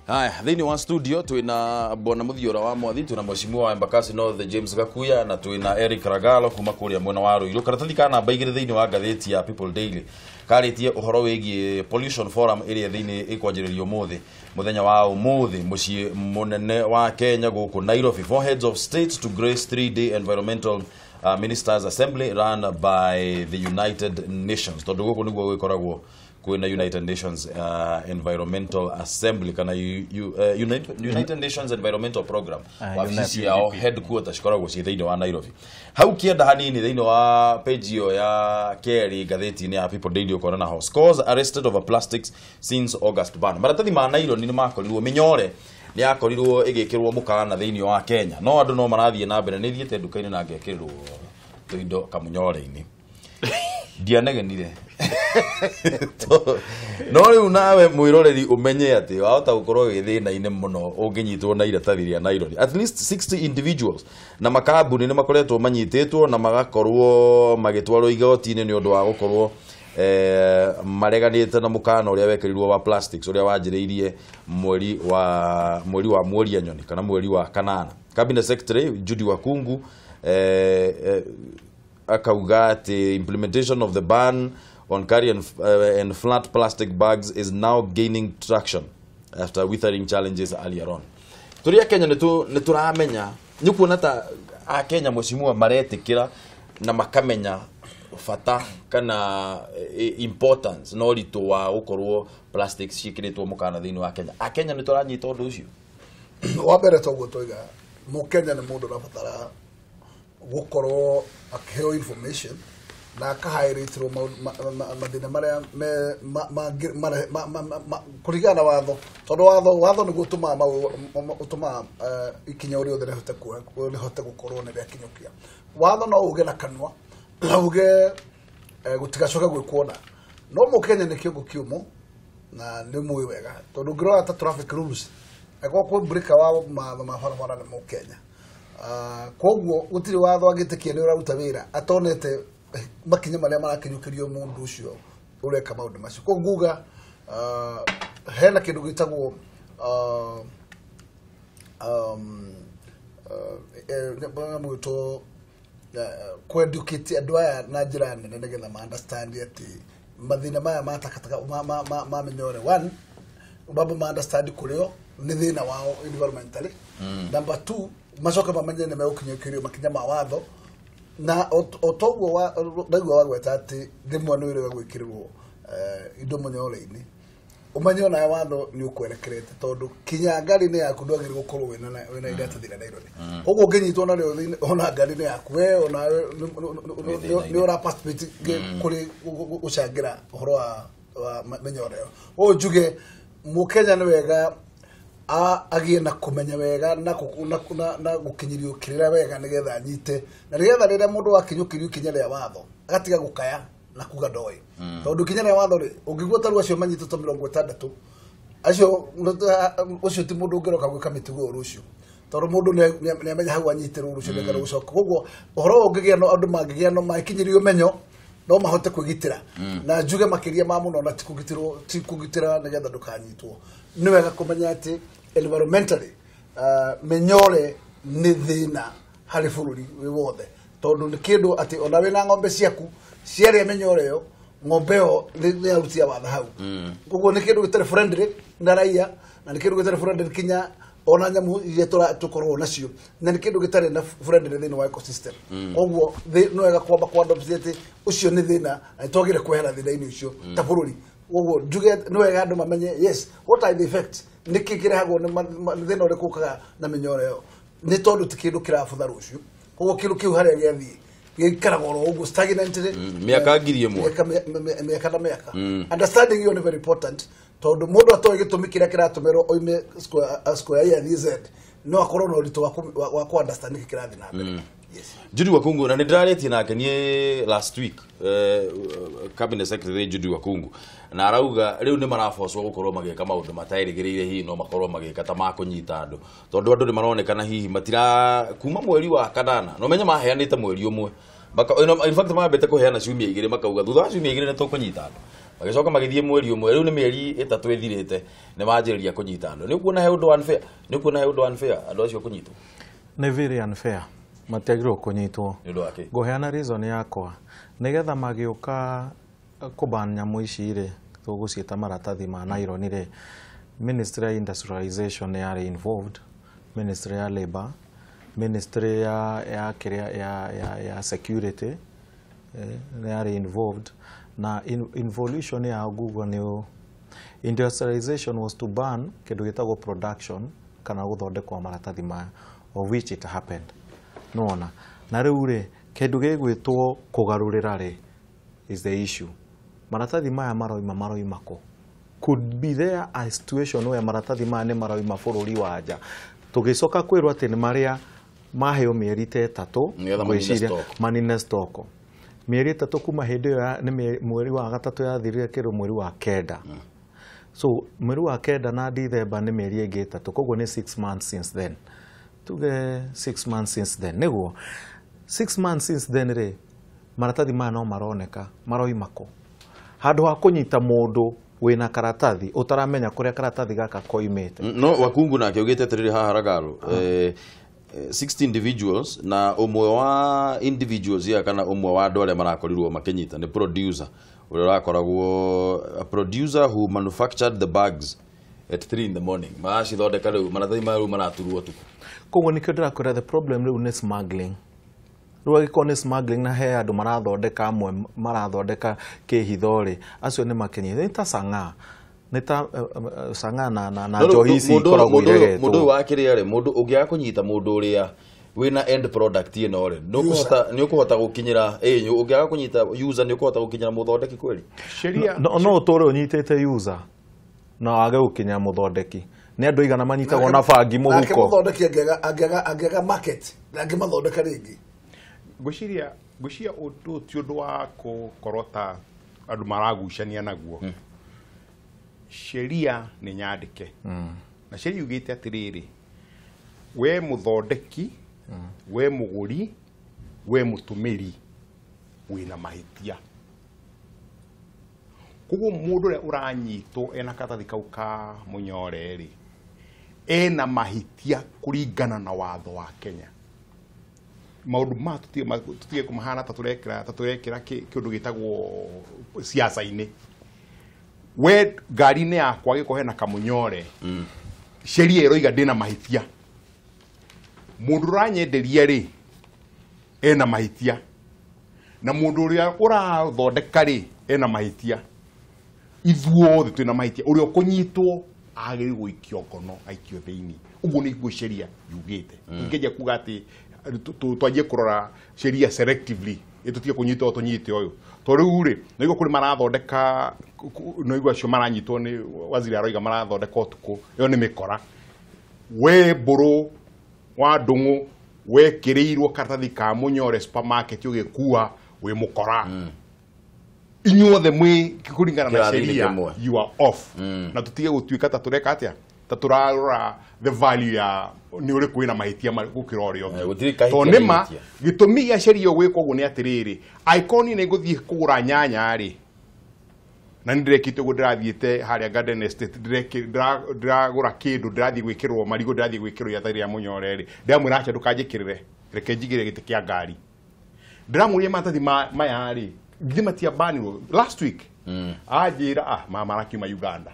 Haya, thĩinĩ wa studio twĩna bwana Muthiora wa Mwathi, twĩna mheshimiwa wa Embakasi North James Gakuya, na twĩna Eric Ragalo kuma kũrĩa mwena wa Ruiru. Karatathi ka namba 2 thĩinĩ wa ngathĩti ya People Daily karĩtie ũhoro wĩgiĩ Pollution Forum ĩrĩa thĩinĩ ĩkwanjĩrĩrio ũmũthĩ, mũthenya wa ũmũthĩ, mũciĩ mũnene wa Kenya gũkũ Nairobi. Four heads of state to grace 3-day environmental ministers assembly run by the United Nations. Tondũ gũkũ nĩguo gwĩkoragwo kwĩna United Nations Environmental Assembly kana United Nations Environmental Program. Wabici yao headquarters cikoragwo ciĩ thĩinĩ wa Nairobi. Hau kĩenda hanini thĩinĩ wa page ĩyo ya kerĩ ngathĩti-inĩ ya People Daily ũkona naho scores arrested over plastics since August ban. Maratathi ma Nairobi nĩ makorirwo mĩnyore nĩ yakorirwo ĩgĩkĩrwo mũkana thĩinĩ wa Kenya, no andũ no marathiĩ na mbere. Nĩ thiĩte nduka-inĩ na ngekĩrĩrwo tũindo kamũnyore-inĩ, ndianegenire. No rĩu nawe mwĩroreri ũmenye atĩ wahota gũkorwo wĩ thĩna-inĩ mũno ũngĩnyitwo na iratathi rĩa Nairobi. At least 60 individuals na makambuni nĩ makoretwo manyitĩtwo na magakorwo magĩtwarwo igoti-inĩ nĩ ũndũ wa gũkorwo mareganĩte na mũkana ũrĩa wekĩrirwo wa plastics ũrĩa wanjĩrĩirie mweri wa mworia nyoni kana mweri wa kanana. Cabinet Secretary Judy Wakungu akauga atĩ implementation of the ban on carry and flat plastic bags is now gaining traction after withering challenges earlier on. Tũrĩ a Kenya nĩ tũramenya, nĩ kuona ta a Kenya, mheshimiwa, maretĩkĩra na makamenya bata kana importance na ũritũ wa gũkorwo plastics ciĩkĩrĩtwo mũkana thĩinĩ wa Kenya. A Kenya nĩ tũranyita ũndũ ũcio? Wa mbere, toguo twaiga, Mũkenya nĩ mũndũ ũrabatara gũkorwo akĩheo information na akahaĩrĩtĩrwo mathĩna marĩa me kũringana na watho, tondũ watho nĩguo ũtũmaga ikinya ũrĩa othe rĩhote gũkorwo nĩ rĩakinyũkia. Watho no uge na kanua na uge gũtigacoke gwĩkwo, na no Mũkenya nĩ kĩongo kĩũmũ na nĩ mũĩ wega, tondũ ũngĩrora ta traffic rules, angĩkorwo kwĩ breaker wa matho ma barabara nĩ Mũkenya. Koguo gũtirĩ watho angĩtĩkia nĩ ũraruta wĩra atonete makinya marĩa marakinyũkĩrio mũndũ ũcio ũreka maũndũ macio. Koguo nguga hena kĩndũ gĩtagwo mwĩtwo kweducate andũ aya na njĩra nene nĩgetha ma understand atĩ mathĩna maya ma takataka ma mĩnyore, one, mambo ma understand kũrĩo nĩ thĩna wao environmentally. Number two, macoke mamenye nĩ megũkinyũkĩrio makinya ma watho, na o toguo ndaigua wagweta atĩ rĩmwe nĩ wĩrĩga gwĩkĩrĩrwo indo mũnyore-inĩ, ũmenye onawe watho nĩ ũkwerekerete, tondũ kinya ngari-inĩ yaku ndwagĩrĩirwo gũkorwo wĩna iratathi rĩa Nairobi. Koguo ũngĩnyitwo narĩo ona ngari-inĩ yaku, we onawe nĩ ũra participate kũrĩ gũcangĩra ũhoro wa mĩnyore ĩyo. Ũũ njuge Mũkenya nĩ wega agĩe na kũmenya wega na gũkinyĩrio kĩrĩra wega nĩgetha anyite, na nĩgetha rĩrĩa mũndũ akinyũkĩrio ikinya rĩa watho agatiga gũkaya na kuga ndoĩ, tondũ ikinya rĩa watho rĩ, ũngĩigua ta rĩu acio manyitĩtwo 60 acio, ũcio ti mũndũ ũngĩroka gwĩka mĩtugo ĩyo rũciũ, tondũ mũndũ nĩ amenya hau anyitĩrwo rũciũ nĩekara gũcoka. Koguo ũhoro ũyũ ũngĩgĩa no andũ mangĩgĩa no mangĩkinyĩrio ũmenyo no mahote kwĩgitĩra, na njuge makĩria ma mũno na ti kũgitĩrwo, ti kũgitĩra nĩgetha ndũkanyitwo. Nĩ wega kũmenya atĩ environmentally mĩnyore nĩ thĩna harĩ bũrũri wĩ wothe, tondũ nĩ kĩndũ atĩ ona wĩna ng'ombe ciaku ciarĩa mĩnyore ĩyo, ng'ombe ĩyo nĩ yarutia watha hau. Koguo nĩ kĩndũ gĩtarĩ friendly na raia, na nĩ kĩndũ gĩtarĩ friendly kinya ona nyamũ iria tũkoragwo nacio, na nĩ kĩndũ gĩtarĩ na friendly thĩinĩ wa ecosystem. Koguo nĩ wega kwamba kwa adopt atĩ ũcio nĩ thĩna na nĩ twagĩrĩire kwehera thĩna-inĩ ũcio ta bũrũri. Koguo njuge nĩ wega andũ mamenye, yes, what are the effects, nĩ kĩ kĩrehagwo nĩ thĩna ũrĩkũ ũkaga na mĩnyore ĩyo, nĩ tondũ ti kĩndũ kĩrabutha rũciũ. Koguo kĩndũ kĩu harĩa gĩathiĩ gĩikaraga oro ũguo stagnantly. Mĩaka 1000. Mĩaka na mĩaka. Understanding ĩyo nĩ very important, tondũ mũndũ atoĩ gĩtũmi kĩrĩa kĩratũmĩrwo oime square A athiĩ Z, no akorwo na ũritũ wa ku understand nĩkĩ kĩrathiĩ na mbere, yes. Judy Wakungu, na nĩ ndĩrarĩtie nake niĩ last week, cabinet secretary Judy Wakungu, na arauga rĩu nĩ marabocwo gũkorwo magĩka maũndũ materĩgĩrĩire, hihi no makorwo magĩka ta makũnyita andũ, tondũ andũ nĩ maronekana hihi matira kuma mweri wa kanana, no menye maheanĩte mweri ũmwe. In fact mambĩte kũheana ciumia 2, makauga thutha wa ciumia 2 nĩ tũkũnyita andũ. Magĩcoka magĩthiĩ mweri ũmwe, rĩu nĩ mĩeri 3 ĩthirĩte nĩ manjĩrĩria kũnyita andũ. Nĩ ũkuona he ũndũ unfair? Nĩ ũkuona he ũndũ unfair andũ acio kũnyitwo? Nĩ very unfair. Matiagĩrĩirwo kũnyitwo. Nĩ ũndũ wa kĩ? Ngũheana reason yakwa. Nĩgetha magĩũka kũban nyamũ ici rĩ, tũgũciĩta maratathi ma nylon rĩ, Ministry ya Industrialization yarĩ involved, Ministry ya Labor, Ministry ya kĩrĩa ya security yarĩ involved, na involution ya Google nĩ industrialization was to ban kĩndũ gĩtagwo production kana gũthondekwo maratathi maya, of which it happened. Nĩwona? Na rĩu rĩ, kĩndũ gĩgwĩtwo kũgarũrĩra rĩ is the issue. Maratathi maya maroima kũ? Could be there a situation where maratathi maya nĩ maroima bũrũri wa nja. Tũgĩcoka kwĩrwo atĩ nĩ marĩa maheo mĩeri ta 3 ngwĩciria manine stock. Mĩeri 3 kuma hĩndĩ ĩyo nĩ mweri wa 3 yathirire kĩrũ mweri wa 9. So mweri wa 9 na Dithemba nĩ mĩeri ĩngĩ 3, koguo nĩ 6 months since then. Tuge 6 months since then. Nĩguo 6 months since then rĩ, maratathi maya no maroneka maroima kũ? Handũ ha kũnyita mũndũ wĩna karatathi ũtaramenya kũrĩa karatathi gaka koimĩte. No Wakungu nake augĩte atĩrĩrĩ haha Ragalo, 60 individuals na ũmwe wa individuals ya kana ũmwe wa andũ arĩa marakorirwo makĩnyita nĩ producer ũrĩa ũrakoragwo, a producer who manufactured the bags at 3 in the morning. Maracithondeka rĩu maratathi maya rĩu maraturwo ũtukũ. Koguo nĩkĩo ndĩrakwĩra the problem rĩu nĩ smuggling. Rĩu angĩkorwo nĩ smuggling na he andũ marathondeka amwe marathondeka kĩhitho rĩ, acio nĩ makinyĩte. Nĩ ta sang'aa. Nĩ ta sang'aa na njohi ici ikoragwo iregetwo. Mũndũ ũyũ wa kĩrĩa rĩ, mũndũ ũngĩaga kũnyita mũndũ ũrĩa wĩna end product ĩno rĩ, nĩ ũkũhota gũkinyĩra, ũngĩaga kũnyita user nĩ ũkũhota gũkinyĩra mũthondeki kweli? No ũtũre ũnyitĩte user na wage gũkinya mũthondeki. Nĩ andũ aigana manyitagwo na bangi mũhuko. Nake mũthondeki angĩaga market, angĩmathondeka rĩngĩ. Ngwĩciria ũndũ ti ũndũ wa gũkorwo ta andũ maragucania naguo. Sheria nĩ nyandĩke. Na sheria yugĩte atĩrĩrĩ, we mũthondeki, we mũgũri, we mũtũmĩri wĩna mahĩtia. Koguo mũndũ ũrĩa ũranyitwo ena karatathi kau ka mũnyore rĩ, ena mahĩtia kũringana na watho wa Kenya. Maũndũ ma tũtige kũmahana ta tũrekĩra kĩũndũ gĩtagwo siasa-inĩ. We ngari-inĩ yakwa gĩkorwo hena kamũnyore, sheria ĩroiga ndĩna mahĩtia. Mũndũ ũranyenderia rĩ, ena mahĩtia. Na mũndũ ũrĩa ũrathondeka rĩ, ena mahĩtia. Ithuothe twĩna mahĩtia. Ũrĩa ũkũnyitwo agĩrĩirwo gũikio ngono, aikio thĩinĩ. Ũguo nĩguo sheria yugĩte. Tũngĩanjia kuga atĩ twanjie kũrora sheria selectively, tũtige kũnyita o tũnyite ũyũ. Tondũ rĩu rĩ, nĩguo kũrĩ marathondeka, nĩguo acio maranyitwo nĩ waziri aroiga marathondeka ũtukũ, ĩyo nĩ mĩkora. We mbũrũ wa ndũng'ũ wekĩrĩirwo karatathi ka mũnyore supermarket ũgĩkua wĩ mũkora. Inyuothe mwĩ kũringana na sheria, you are off. Na tũtige gũtuĩka ta tũreka atĩa? Ta tũrarora the value ya nĩ ũrĩkũ wĩna mahĩtia gũkĩra ũrĩa ũngĩ. Tondũ nĩma gĩtũmi gĩa sheria gwĩka ũguo nĩ atĩrĩrĩ, angĩkorwo niĩ nĩ ngũthiĩ kũgũra nyanya rĩ, na nĩ ndĩrekĩte ũguo ndĩrathiĩte harĩa Garden Estate, ndĩragũra kĩndũ, ndĩrathiĩ gwĩkĩrwo marigũ, ndĩrathiĩ gwĩkĩrwo iratathi rĩa mũnyore rĩ, ndĩramwĩra aca ndũkanjĩkĩrĩre, reke njigĩre gĩtĩ kĩa ngari. Ndĩramũria maratathi maya rĩ, githĩ matiambanirwo last week? Anjĩra mama marakiuma Uganda.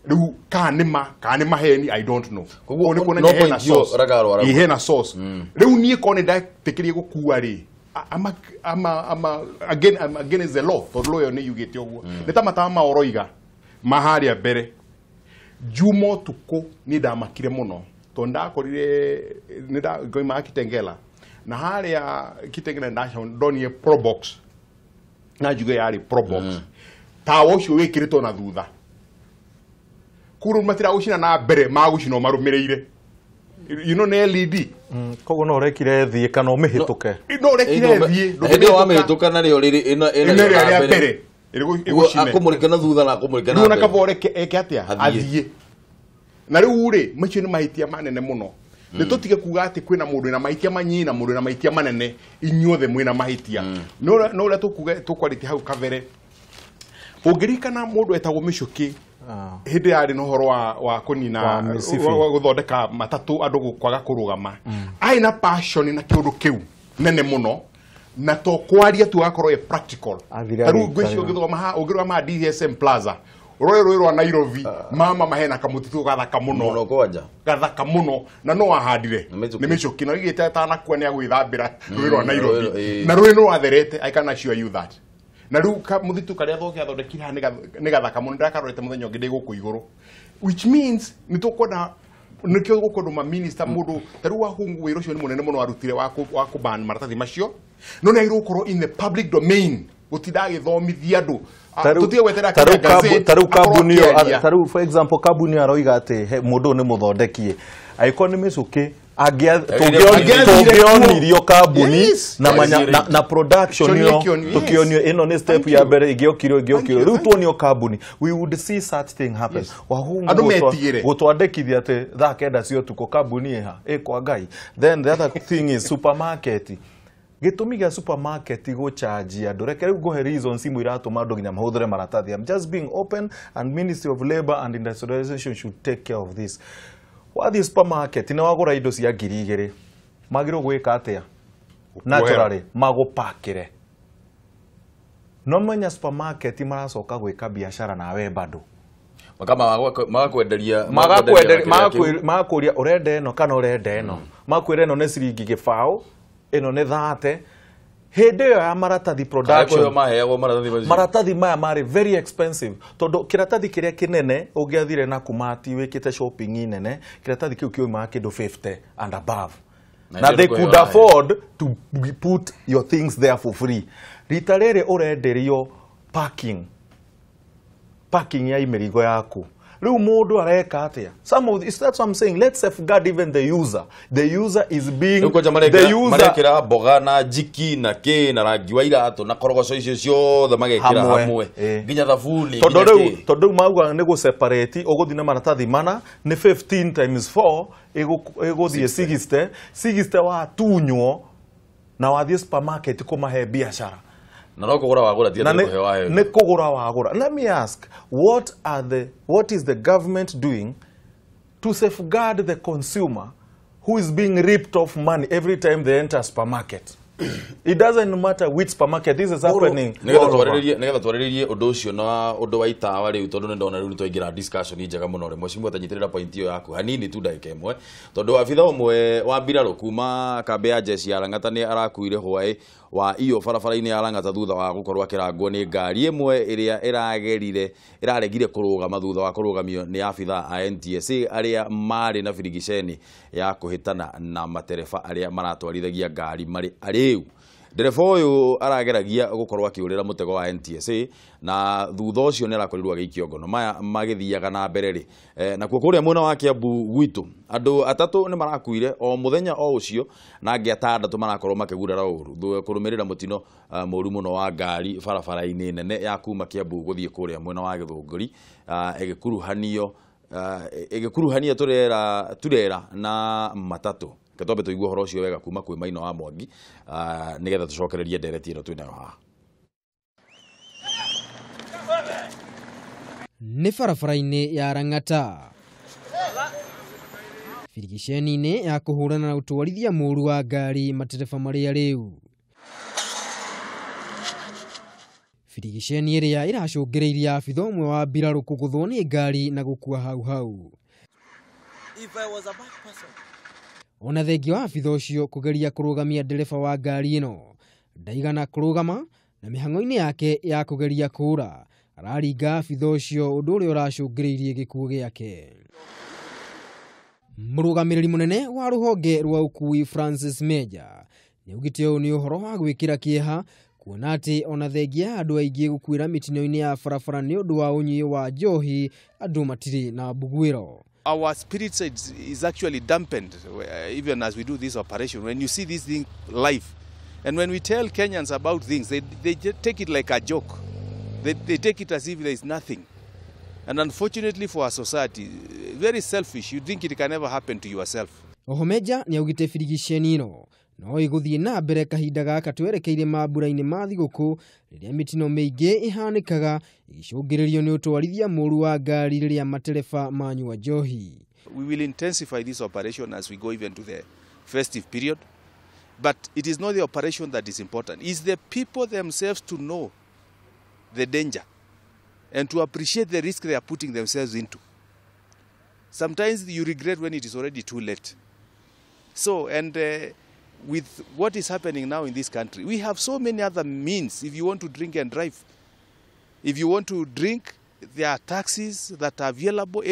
Rĩu kana nĩ maheni, I don't know. Koguo nĩ kuonania hena source. Hena source. Rĩu niĩ korwo nĩ ndetĩkĩrie gũkua rĩ, I'm against the law, tondũ law ĩyo nĩ yugĩte ũguo. Nĩ ta matawa ma ũroiga ma harĩa mbere. Juma ũtukũ niĩ ndamakire mũno tondũ ndakorire nĩ ngoimaga Kitengela, na harĩa Kitengela ndonire Probox, na njuge yarĩ Probox. Tawa ũcio wĩkĩrĩtwo na thutha. Kuru matiragũcina na mbere, magũcina marũmĩrĩire. You know nĩ LED. Koguo no ũrekire thiĩ kana ũmĩhĩtũke. No ũrekire thiĩ. Hĩndĩ ĩyo wamĩhĩtũka narĩo rĩrĩ ĩno ĩrĩa mbere. Ĩgũcine. Akũmũrĩke na thutha na akũmũrĩke na mbere. Rĩu ona kaba ũreke eke atĩa? Athiĩ. Na rĩu rĩ, macio nĩ mahĩtia manene mũno. Nĩ tũtige kuga atĩ kwĩna mũndũ wĩna mahĩtia manyinyi na mũndũ wĩna mahĩtia manene, inyuothe mwĩna mahĩtia. No ũrĩa tũkwarĩtie hau kabere, Ũngĩririkana mũndũ etagwo Mĩcũkĩ hĩndĩ yarĩ na ũhoro wa kũnina wa gũthondeka matatũ andũ kwaga kũrũgama. Arĩ na passion na kĩũndũ kĩu nene mũno na to kwaria tu akorwo e practical. Ta rĩu ngwĩciria ũngĩthoma ũngĩrũgama DSM Plaza rũĩ rũĩ rwa Nairobi mama mahena kamũtitũ gathaka mũno kwanja gathaka mũno na no ahandire nĩ Mĩcũkĩ na oigĩte atanakua nĩ agwĩthambĩra rũĩ rwa Nairobi na rũĩ no rwatherete. I can assure you that. Na rĩu mũtitũ karĩa thoke athondekire haha nĩ gathaka mũno ndakarorete mũthenya ũngĩ ndĩ gũkũ igũrũ, which means nĩ tũkwenda nĩkĩo gũkwendwo ma minister mũndũ ta rĩu Wahungu wĩra ũcio nĩ mũnene mũno arutire wa kũban maratathi macio no nĩ agĩrĩirwo gũkorwo in the public domain gũtinda agĩthomithia andũ tũtige gwetera tarĩu kambuni ĩyo tarĩu for example kambuni ĩyo aroiga atĩ mũndũ ũyũ nĩ mũthondekie angĩkorwo nĩ Mĩcũkĩ tũngĩonirio kambuni na production ĩyo tũkĩonio ĩno nĩ step ya mbere ĩngĩokirwo rĩu tuonio kambuni, we would see such thing happen. Wahungu gũtwandĩkithia atĩ thaa 9 cia ũtukũ kambuni ĩha ĩ kwa Ngai. Then the other thing is supermarket. Gĩtũmi gĩa supermarket gũchanjia andũ, reke rĩu ngũhe reasons imwe iratũma andũ nginya mahũthĩre maratathi. I'm just being open and Ministry of Labour and Industrialization should take care of this. Wathiĩ supermarket nĩ wagũra indo cia 2,000 magĩrĩirwo gwĩka atĩa? Naturally magũpakĩre. No menya supermarket maracoka gwĩka biacara nawe bado magakwenderia magakũria ũrenda ĩno kana ũrenda ĩno, makwĩra ĩno nĩ ciringi 0 ĩno nĩ 30. Hĩndĩ ĩyo ya maratathi production maratathi maya marĩ very expensive tondũ kĩratathi kĩrĩa kĩnene ũngĩathire na kumati wĩkĩte shopping nene kĩratathi kĩu kĩumaga kĩndũ 50 and above na they could afford to put your things there for free. Rita rĩrĩ ũrenderio parking ya mĩrigo yaku. Rĩu mũndũ areka atĩa? Some of this, that's what I'm saying. Let's safeguard even the user. The user is being the user marekĩra mboga na jiki na kĩ na rangi wa iratũ na korogoco icio ciothe magekĩra hamwe nginya thabuni. Tondũ rĩu mauga nĩ gũ separate ũgũthiĩ na maratathi mana nĩ 15 times 4 ĩgũthiĩ 60 60 watunywo na wathiĩ supermarket kũmahe biacara na no kũgũra wagũra ti atĩ kũheo waheo nĩ kũgũra wagũra. Let me ask, what is the government doing to safeguard the consumer who is being ripped off money every time they enter a supermarket? It doesn't matter which supermarket this is happening. Nĩgetha twarĩrĩrie ũndũ ũcio na ũndũ wa itawa rĩu tondũ nĩndona rĩu nĩtwaingĩra discussion njega mũno rĩ mheshimiwa tanyitĩrĩra point ĩyo yaku hanini tu ndagĩka ĩmwe tondũ abitha ũmwe wa mbirarũ kuma kambĩ ya jeshi ya Lang'ata nĩ arakuire hwaĩ wa iyo barabara-inĩ ya Lang'ata thutha wa gũkorwo akĩrangwo nĩ ngari ĩmwe ĩrĩa ĩraregire kũrũgama thutha wa kũrũgamio nĩ abitha a NTSA arĩa marĩ na birigiceni ya kũhĩtana na matereba arĩa maratwarithagia ngari marĩ arĩu. Ndereba ũyũ arageragia gũkorwo akĩũrĩra mũtego wa NTSA na thutha ũcio nĩ arakorirwo agĩikio ngono. Maya magĩthiaga na mbere rĩ nakuo kũrĩa mwena wa Kiambu gwitũ andũ atatũ nĩ marakuire o mũthenya o ũcio na angĩ atandatũ marakorwo makĩgurara ũru kũrũmĩrĩra mũtino mũru mũno wa ngari barabara-inĩ nene ya kuma Kiambu gũthiĩ kũrĩa mwena wa Gĩthũngũri ĩgĩkuruhania turera na matatũ. Twambe tũigue ũhoro ũcio wega kuma kwĩ Maina wa Mwangi nĩgetha tũcokererie ndereti ĩno twĩnayo haha. Nĩ barabara-inĩ ya Lang'ata birigiceni-inĩ ya kũhũrana na ũtwarithia mũũru wa ngari matereba marĩa rĩu. Birigiceni ĩrĩa ĩracũngĩrĩirie abitha ũmwe wa mbirarũ kũgũthwo nĩ ngari na gũkua hau hau. Ona thengia wa abitha ũcio kũgeria kũrũgamia ndereba wa ngari ĩno ndaigana kũrũgama na mĩhang'o-inĩ yake ya kũgeria kũũra araringa abitha ũcio ũndũ ũrĩa ũracũngĩrĩirie gĩkuũ gĩake. Mũrũgamĩrĩri mũnene wa rũhonge rwa ũkui Francis Meja nĩaugĩte ũũ nĩ ũhoro wa gwĩkĩra kĩeha kuona atĩ ona thengia ya andũ aingĩ gũkuĩra mĩtino-inĩ ya barabara nĩ ũndũ wa ũnyui wa njohi andũ matirĩ na mbuguĩro. Our spirit is actually dampened even as we do this operation. When you see this thing live, and when we tell Kenyans about things, they take it like a joke. They take it as if there is nothing. And unfortunately for our society, very selfish. You think it can never happen to yourself. Oho Meja nĩaugĩte birigiceni ĩno no ĩgũthiĩ na mbere kahinda gaka twerekeire mambura-inĩ ma thigũkũ rĩrĩa mĩtino mĩingĩ ĩhanĩkaga ĩgĩcũngĩrĩrio nĩ ũtwarithia mũru wa ngari rĩrĩa matereba manyua njohi. We will intensify this operation as we go even to the festive period. But it is not the operation that is important. It's the people themselves to know the danger and to appreciate the risk they are putting themselves into. Sometimes you regret when it is already too late. So, and with what is happening now in this country, we have so many other means if you want to drink and drive. If you want to drink, there are taxis that are available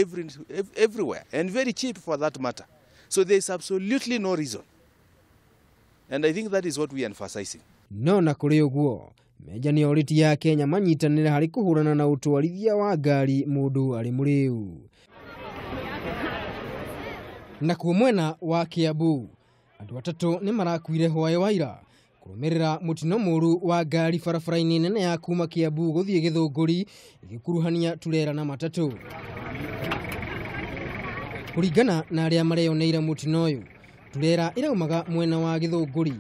everywhere and very cheap for that matter. So there is absolutely no reason. And I think that is what we are emphasizing. No na kũrĩ ũguo, Meja nĩ orĩtie ya Kenya manyitanĩre harĩ kũhũrana na ũtwarithia wa ngari mũndũ arĩ mũrĩu. Nakuo mwena wa Kiambu, andũ atatũ nĩ marakuire hwaĩ wa ira kũrũmĩrĩra mũtino mũru wa ngari barabara-inĩ nene ya kuma Kiambu gũthiĩ Gĩthũngũri ĩgĩkuruhania turera na matatũ. Kũringana na arĩa mareyoneire mũtino ũyũ, turera ĩraumaga mwena wa Gĩthũngũri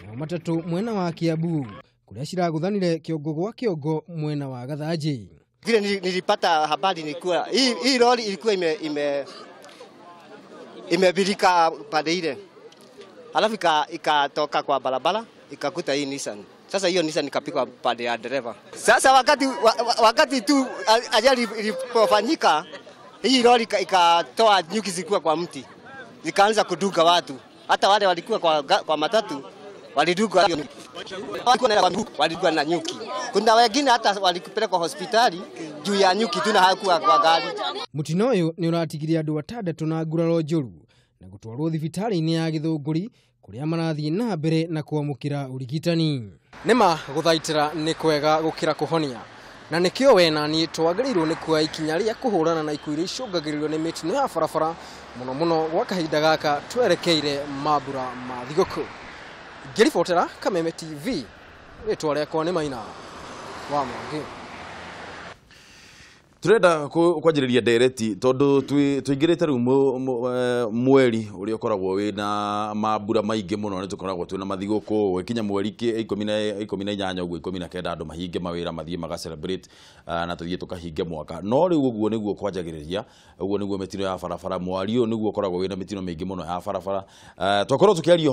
nao matatũ mwena wa Kiambu kũrĩa ciragũthanire kĩongo gwa kĩongo mwena wa Gathanjĩ. Vile nilipata habari ni kuwa hii lori ilikuwa imebirika pande ile, halafu ikatoka kwa barabara ikakuta hii Nissan. Sasa hiyo Nissan ikapikwa pande ya dereva. Sasa wakati tu ajali ilipofanyika, hii lori ikatoa nyuki zilikuwa kwa mti, zikaanza kuduga watu. Hata wale walikuwa kwa matatu walidugwa, walidugwa na nyuki. Kuna wengine hata walipelekwa hospitali juu ya nyuki tu na hakuwa kwa gari. Mũtino ũyũ nĩ ũratigire andũ atandatũ na nguraro njũru na gũtwarwo thibitarĩ-inĩ ya Gĩthũngũri kũrĩa marathiĩ na mbere na kwamũkĩra ũrigitani. Nĩma gũthaitĩra nĩ kwega gũkĩra kũhonia, na nĩkĩo we na niĩ twagĩrĩirwo nĩ kuoya ikinya rĩa kũhũrana na ikuũ iria icũngagĩrĩrio nĩ mĩtino ya barabara mũno mũno gwa kahinda gaka twerekeire mambura ma thigũkũ. Ngĩribotera Kameme TV, rĩtwa rĩakwa nĩ Maina wa Mwangi. Turenda kwanjĩrĩria ndereti tondũ tũingĩrĩte rĩu mweri ũrĩa ũkoragwo wĩna mambura maingĩ mũno. Nĩ tũkoragwo twĩna mathigũkũ gũgĩkinya mweri 18 ũguo 19 andũ mahinge mawĩra mathiĩ maga celebrate na tũthiĩ tũkahinge mwaka. No rĩu ũguo nĩguo kwanjagĩrĩria, ũguo nĩguo mĩtino ya barabara mwari ũyũ nĩguo ũkoragwo wĩna mĩtino mĩingĩ mũno ya barabara. Twakorwo tũkĩaria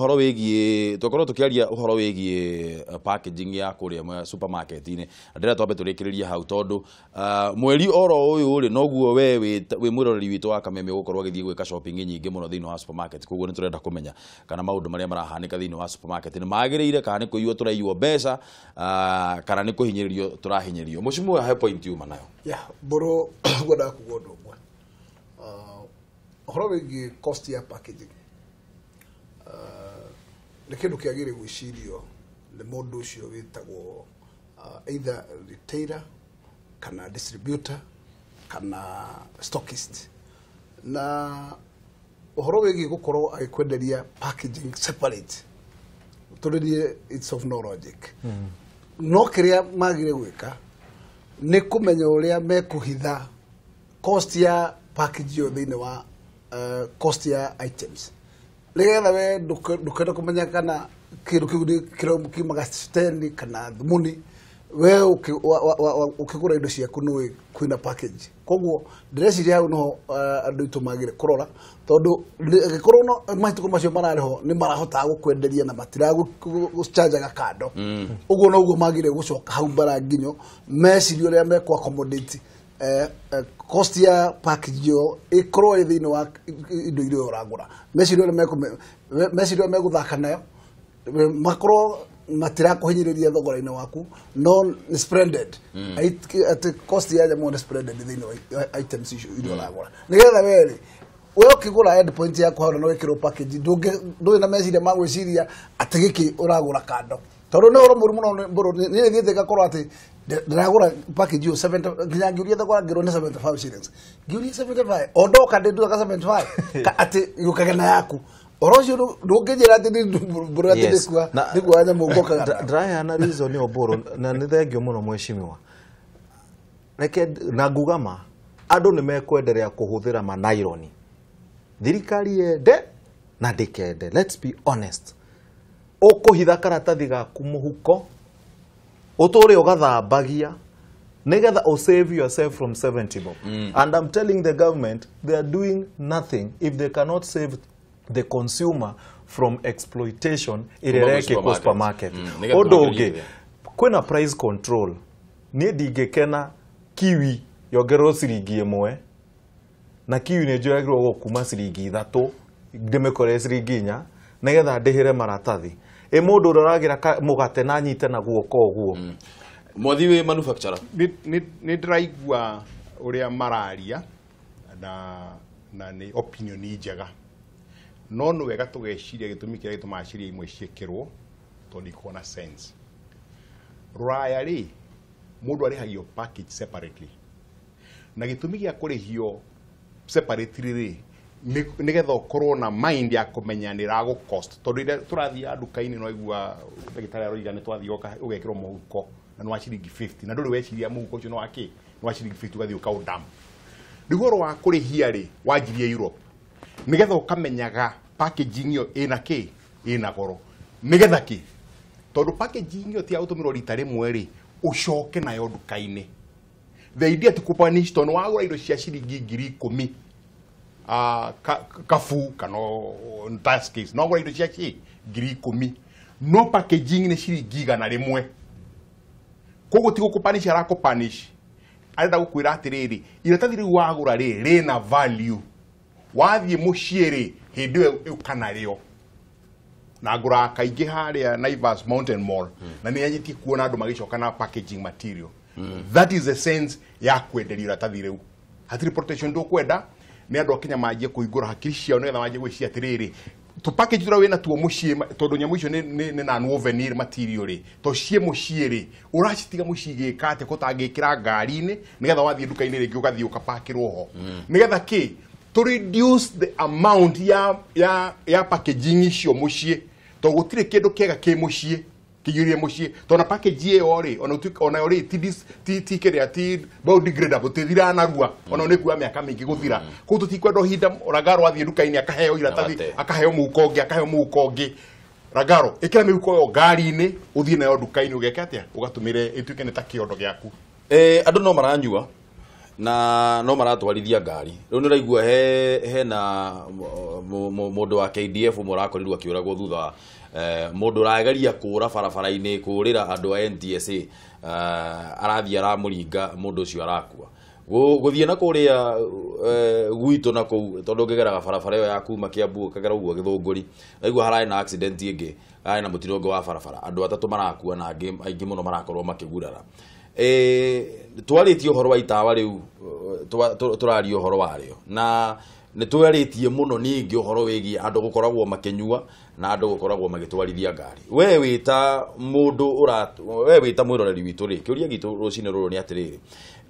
ũhoro wĩgiĩ packaging ya kũrĩa supermarket-inĩ. Ndĩrenda twambe tũrĩkĩrĩrie hau tondũ mweri oro ũyũ rĩ noguo we wĩ mwĩroreri witũ wa Kameme ũgũkorwo agĩthiĩ gwĩka shopping nyingĩ mũno thĩinĩ wa supermarket. Koguo nĩ tũrenda kũmenya kana maũndũ marĩa marahanĩka thĩinĩ wa supermarket nĩ magĩrĩire, kana nĩ kũiywo tũraiywo mbeca, kana nĩ kũhinyĩrĩrio tũrahinyĩrĩrio. Mũcimũ he point yuma nayo. Yeah, mbũrũ ngwendaga kuga ũndũ ũmwe ũhoro wĩgiĩ cost ya packaging nĩ kĩndũ kĩagĩrĩire gwĩcirio nĩ mũndũ ũcio wĩtagwo either retailer kana distributor kana stockist. Na ũhoro wĩgiĩ gũkorwo agĩkwenderia packaging separate tondũ niĩ it's of no logic. No kĩrĩa magĩrĩire gwĩka nĩ kũmenya ũrĩa mekũhitha cost ya package ĩyo thĩinĩ wa cost ya items, nĩgetha we ndũkenda kũmenya kana kĩndũ kĩu kiumaga stendi kana thumuni. We ũkĩgũra indo ciaku nĩũĩ kwĩna package. Koguo ndĩreciria hau noho andũ aitũ magĩrĩire kũrora, tondũ angĩkorwo no matukũ macio mararĩ ho nĩ marahotaga gũkwenderia na matiragũcanjaga kando. Ũguo noguo magĩrĩire gũcoka hau mbara nginyo mecirie ũrĩa mekũ accommodate cost ya package ĩyo ĩkorwo ĩ thĩinĩ wa indo iria ũragũra. Mecirie ũrĩa megũthaka nayo, makorwo matirakuhinyĩrĩria thogora-inĩ waku, no nĩ spreaded. Atĩ cost ya nyamũ nĩ spreaded thĩinĩ wa items icio iria ũragũra, nĩgetha we rĩ we ũkĩgũra end point yaku hau na wĩkĩrwo package ndũrĩ na meciria ma gwĩciria atĩ gĩkĩ ũragũra kando, tondũ nĩ ũhoro mũru mũno. Mbũrũ niĩ thiĩte ngakorwo atĩ ndĩragũra package ĩyo 70 nginya ngĩũria thogora ngĩrwo nĩ 75 shillings, ngĩũria 75 o ndoka ndĩnduaga 75 atĩ yũkage na yaku. Ũhoro ũcio ndũngĩnjĩra atĩ mbũrũ atĩ ndĩkua nyamũ ngokaga. Ndĩraheana reason ĩyo mbũrũ na nĩ thengio mũno mheshimiwa. Reke na nguga ma andũ nĩ mekwenderea kũhũthĩra manaironi, thirikari yende na ndĩkende. Let's be honest. Ũkũhitha karatathi gaku mũhuko ũtũre ũgathambagia nĩgetha o save yourself from 70 bob. And I'm telling the government they are doing nothing if they cannot save the consumer from exploitation ĩrĩa ĩrekĩkwo supermarket. Ũndũ ũngĩ, kwĩna price control. Niĩ ndingĩkena kiwi yongererwo ciringi 1 na kiwi nĩ njoyagĩrwo kuma ciringi 3 ndĩmĩkore ciringi 4 nĩgetha ndĩhĩre maratathi. Ĩ mũndũ ũrĩa ũragĩra mũgate na anyite na guoko ũguo. Mwathi wĩ manufacturer. Nĩ ndĩraigua ũrĩa mararia na nĩ opinion njega. No nĩ wega tũgeciria gĩtũmi kĩrĩa gĩtũmaga ciria imwe ciĩkĩrwo tondũ ikoragwo na sense. Rũraya rĩ, mũndũ arĩhagio package separately. Na gĩtũmi gĩa kũrĩhio separately rĩ, nĩgetha ũkorwo na mind ya kũmenya nĩ ĩragũ cost. Tondũ rĩrĩa tũrathiĩ nduka-inĩ no igua ndagĩtarĩ aroiga nĩ twathiĩ ũgekĩrwo mũhuko na nĩ wa ciringi 50 na ndũrĩ weciria mũhuko ũcio nĩ wa kĩ? Nĩ wa ciringi 50 ũgathiĩ ũkaũdump. Rĩu ũhoro wa kũrĩhia rĩ, wanjirie Europe. Nĩgetha ũkamenyaga packaging ĩyo ĩna kĩ? Ĩna goro. Nĩgetha kĩ? Tondũ packaging ĩyo ti ya gũtũmĩrwo rita rĩmwe rĩ, ũcoke nayo nduka-inĩ. The idea ti kũpunish tondũ wagũra indo cia ciringi 10,000 kabu kana tax case no wagũra indo cia 10,000 no packaging nĩ ciringi 100. Koguo ti gũkũpunish arakũpunish, arenda gũkwĩra atĩrĩrĩ, iratathi rĩu wagũra rĩ rĩna value, wathiĩ mũciĩ rĩ hĩndĩ ĩyo ũka narĩo. Na ngũraga kaingĩ harĩa Naivas Mountain Mall na nĩ yanjĩtie kuona andũ magĩcoka na packaging material. That is the sense ya kwenderio iratathi rĩu. Hatirĩ protection ndũkwenda nĩ andũ a Kenya manjie kũhingũra hakiri ciao nĩgetha manjie gwĩciria atĩrĩrĩ, tũ package tũrĩa wĩna tuo mũciĩ tondũ nyamũ icio nĩ non-woven material rĩ, to ciĩ mũciĩ rĩ, ũracitiga mũciĩ gĩka atĩa kũtangĩkĩra ngari-inĩ nĩgetha wathiĩ nduka-inĩ rĩngĩ ũgathiĩ ũkapakĩrwo ho. Nĩgetha kĩ? To reduce the amount ya packaging icio mũciĩ, tondũ gũtirĩ kĩndũ kĩega kĩ mũciĩ kĩiyũrie mũciĩ, tondũ na package ĩyo rĩ, ona yo rĩ ti kĩrĩa ti biodegradable, tĩthiraga narua, ona nĩ kuoya mĩaka mĩingĩ gũthira. Koguo tũtikwenda ihinda Ragaro athiĩ nduka-inĩ akaheo iratathi, akaheo mũhuko ũngĩ, akaheo mũhuko ũngĩ. Ragaro, ĩkĩra mĩhuko ĩyo ngari-inĩ ũthiĩ nayo nduka-inĩ ũgeke atĩa? Ũgatũmĩre ĩtuĩke nĩ ta kĩondo gĩaku. Andũ no maranyua na no maratwarithia ngari. Rĩu nĩ ũraigua hena mũndũ wa KDF ũmwe ũrakorirwo akĩũragwo thutha wa mũndũ ũrageria kũra barabara-inĩ kũrĩra andũ a NTSA, arathiĩ aramũringa mũndũ ũcio arakua. Gũthiĩ na kũrĩa gwitũ na kũu tondũ ũngĩgeraga barabara ĩyo ya kuma Kiambu ũkagera ũguo Gĩthũngũri, ũraigua hararĩ na accident ĩngĩ, hararĩ na mũtino ũngĩ wa barabara, andũ atatũ marakua na angĩ aingĩ mũno marakorwo makĩgurara. Twarĩtie ũhoro wa itawa rĩu, tũraria ũhoro warĩo na nĩ twarĩtie mũno ningĩ ũhoro wĩgiĩ andũ gũkoragwo makĩnyua na andũ gũkoragwo magĩtwarithia ngari. We wĩta mũndũ we wĩta mwĩroreri witũ rĩ, kĩũria gitũ rũcinĩ rũrũ nĩ atĩrĩrĩ,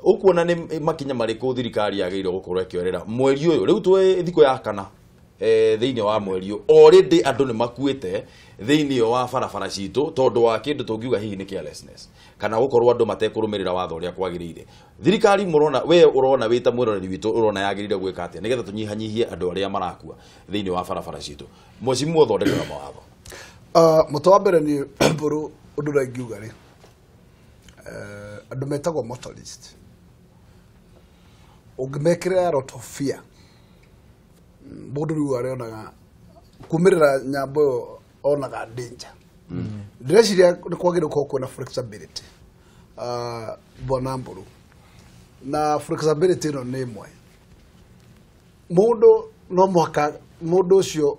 ũkuona nĩ makinya marĩkũ thirikari yagĩrĩirwo gũkorwo ĩkĩoerera mweri ũyũ? Rĩu twĩ thikũ ya kana thĩinĩ wa mweri ũyũ, already andũ nĩ makuĩte thĩinĩ wa barabara citũ tondũ wa kĩndũ tũngiuga hihi nĩ carelessness kana gũkorwo andũ matekũrũmĩrĩra watho ũrĩa kwagĩrĩire. Thirikari mũrona, we ũrona wĩta mwĩroreri witũ ũrona yagĩrĩire gwĩka atĩa nĩgetha tũnyihanyihie andũ arĩa marakua thĩinĩ wa barabara citũ? Mheshimiwa ũthondekaga mawatho. Mũtĩ wa mbere nĩ mbũrũ ũndũ ũrĩa ingiuga rĩ, andũ metagwo motorist ũngĩmekĩrĩra a lot of fear, mũndũ rĩu arĩonaga kumĩrĩra nyambo ĩyo onaga danger. Ndĩreciria nĩ kwagĩrĩire gũkorwo kwĩna flexibility, bwana Mbũrũ, na flexibility ĩno nĩ ĩmwe, mũndũ no mũhaka mũndũ ũcio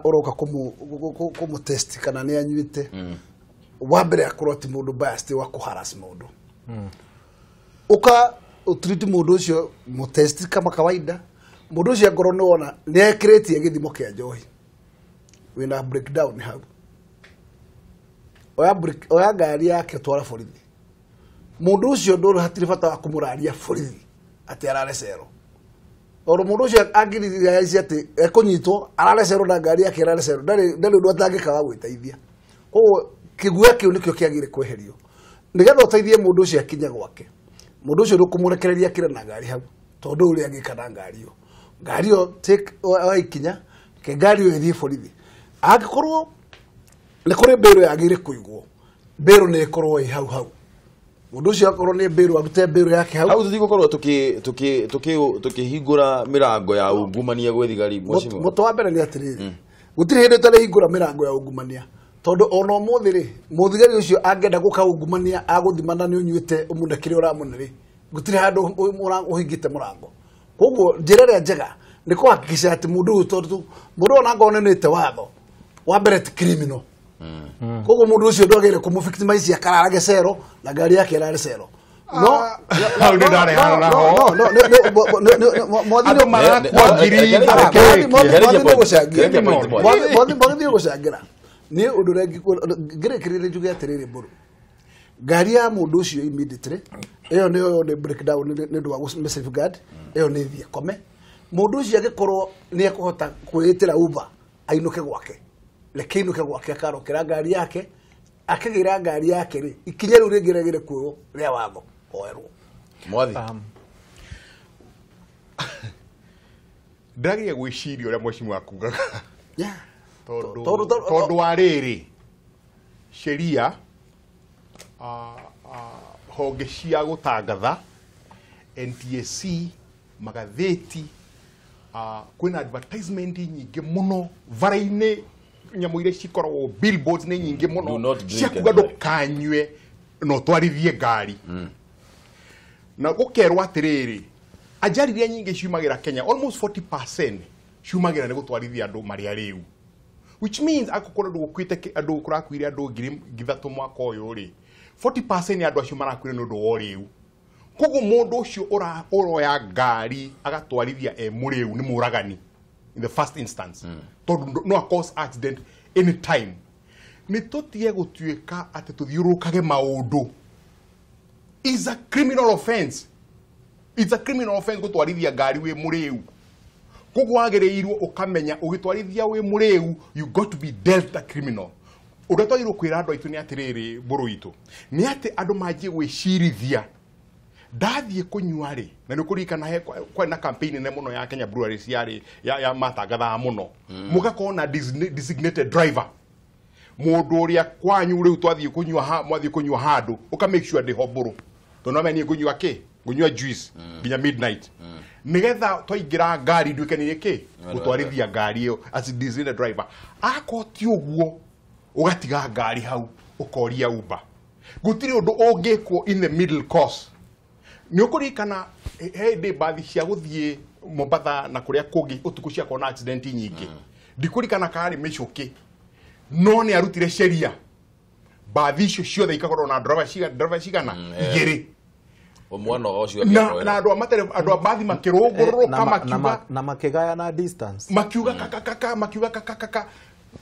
ũroka kũmũ test kana nĩ anyuĩte, wa mbere akorwo ti mũndũ biased wa kũharass mũndũ, ũka ũtreat mũndũ ũcio mũtest kama kawaida. Mũndũ ũcio angorwo nĩ wona nĩ ekĩrĩtie gĩthimo kĩa njohi, wĩna breakdown hau, oya ngari yake twara borithi. Mũndũ ũcio ndũrĩ hatirĩ bata wa kũmũraria borithi atĩ ararecerwo, tondũ mũndũ ũcio angĩriricia atĩ ekũnyitwo ararecerwo na ngari yake ĩrarecerwo, ndarĩ ũndũ atangĩka wa gwĩteithia. Koguo kĩguoya kĩu nĩkĩo kĩagĩrĩire kweherio nĩgetha ũteithie mũndũ ũcio akinye gwake. Mũndũ ũcio ndũkũmũrekereria akĩre na ngari hau, tondũ ũrĩa angĩka na ngari ĩyo, ngari ĩyo take oya ikinya ke ngari ĩyo ĩthiĩ borithi. Angĩkorwo Nĩ kũrĩ mbĩrũ yagĩrĩire kũigwo. Mbĩrũ nĩ ĩkorwo ĩ hau hau. Mũndũ ũcio akorwo nĩ mbĩrũ arute mbĩrũ yake hau. Hau tũtigũkorwo tukihingũra mĩrango ya ungumania gwĩ thigari mheshimiwa. Mũtũ wa mbere nĩ atĩrĩrĩ. Gũtirĩ hĩndĩ ũtarĩhingũra mĩrango ya ungumania. Tondũ ona ũmũthĩ rĩ, mũthigari ũcio angĩenda gũka ungumania agũthimana nĩ ũnyuĩte ũmũne kĩrĩa ũramũne rĩ, gũtirĩ handũ ũhingĩte mũrango. Koguo njĩra ĩrĩa njega nĩ kũhakikisha atĩ mũndũ ũyũ tondũ mũndũ ona angorwo nĩonĩte watho wa mbere ti criminal. Koguo mũndũ ũcio ndwagĩrĩire kũmũ-victimize akarara gĩcero na ngari yake ĩrare cero. No, hau nĩ ndarehana naho. Andũ marakua ngiri Mwathi gũcangĩra nĩ ũndũ ũrĩa ngĩrĩkĩrĩria njuge atĩrĩrĩ mbũrũ ngari ya mũndũ ũcio immediately ĩyo nĩyo nĩ breakdown nĩ ũndũ wa gũ safeguard ĩyo nĩ thiĩ kome mũndũ ũcio angĩkorwo nĩ ekũhota kwĩĩtĩra Uber ainũke gwake reke ainũke gwake akarokera ngari yake akĩgĩra ngari yake rĩ ikinya rĩu rĩngĩ rĩagĩrĩire kuoywo rĩa watho oerwo. Mwathi ndĩrageria gwĩciria ũrĩa mheshimiwa akugaga tondũ wa rĩrĩ sheria honge cia gũtangatha NTSC magathĩti kwĩna advertisement nyingĩ mũno bara-inĩ nyamũ iria cikoragwo billboards nĩ nyingĩ mũno cia kuga ndũkanyue na ũtwarithie ngari. Na gũkerwo atĩrĩrĩ ajali iria nyingĩ ciumagĩra Kenya almost 40% ciumagĩra nĩ gũtwarithia andũ marĩ arĩu, which means akorwo ndũgũkuĩte andũ kũrakuire andũ 3,000 mwaka ũyũ rĩ 40% ya andũ acio marakuire nĩ ũndũ wa ũrĩu. Koguo mũndũ ũcio ũroya ngari agatwarithia e mũrĩu nĩ mũragani in the first instance tondũ no cause accident any time. Nĩ tũtige gũtuĩka atĩ tũthiũrũrũkage maũndũ. Is a criminal offense. It's a criminal offense gũtwarithia ngari wĩ mũrĩu. Koguo wagĩrĩirwo ũkamenya ũgĩtwarithia wĩ mũrĩu you got to be dealt a criminal. Ũrĩa twagĩrĩirwo kwĩra andũ aitũ nĩ atĩrĩrĩ mbũrũ itũ nĩ atĩ andũ manjie gwĩcirithia ndathiĩ kũnyua rĩ na nĩ ũkũririkana kwarĩ na campaign nene mũno ya Kenya Breweries yarĩ ya matangathaga mũno mũgakorwo na designated driver mũndũ ũrĩa kwanyu rĩu twathiĩ kũnyua mwathiĩ kũnyua handũ ũka make sure ndĩho mbũrũ tondũ no menya niĩ ngũnyua kĩ ngũnyua juice nginya midnight nigetha twaingĩra ngari nduĩke nĩ kĩ gũtwarithia ngari ĩyo as designated driver. Akorwo ti ũguo ũgatiga ngari hau ũkoria Uber. Gũtirĩ ũndũ ũngĩkwo in the middle course. Nĩ ũkũririkana he hĩndĩ mbathi cia gũthiĩ Mombatha na kũrĩa kũngĩ ũtukũ ciakorwo na accident nyingĩ. Ndikũririkana karĩ mĩcũkĩ no nĩ arutire sheria mbathi icio ciothe ikakorwo na driver cigana igĩrĩ mwana ũcio na andũ a matereba andũ a mbathi makĩrũngũrũrũka makiuga na makĩgayana distance makiuga kakakaka makiuga kakakaka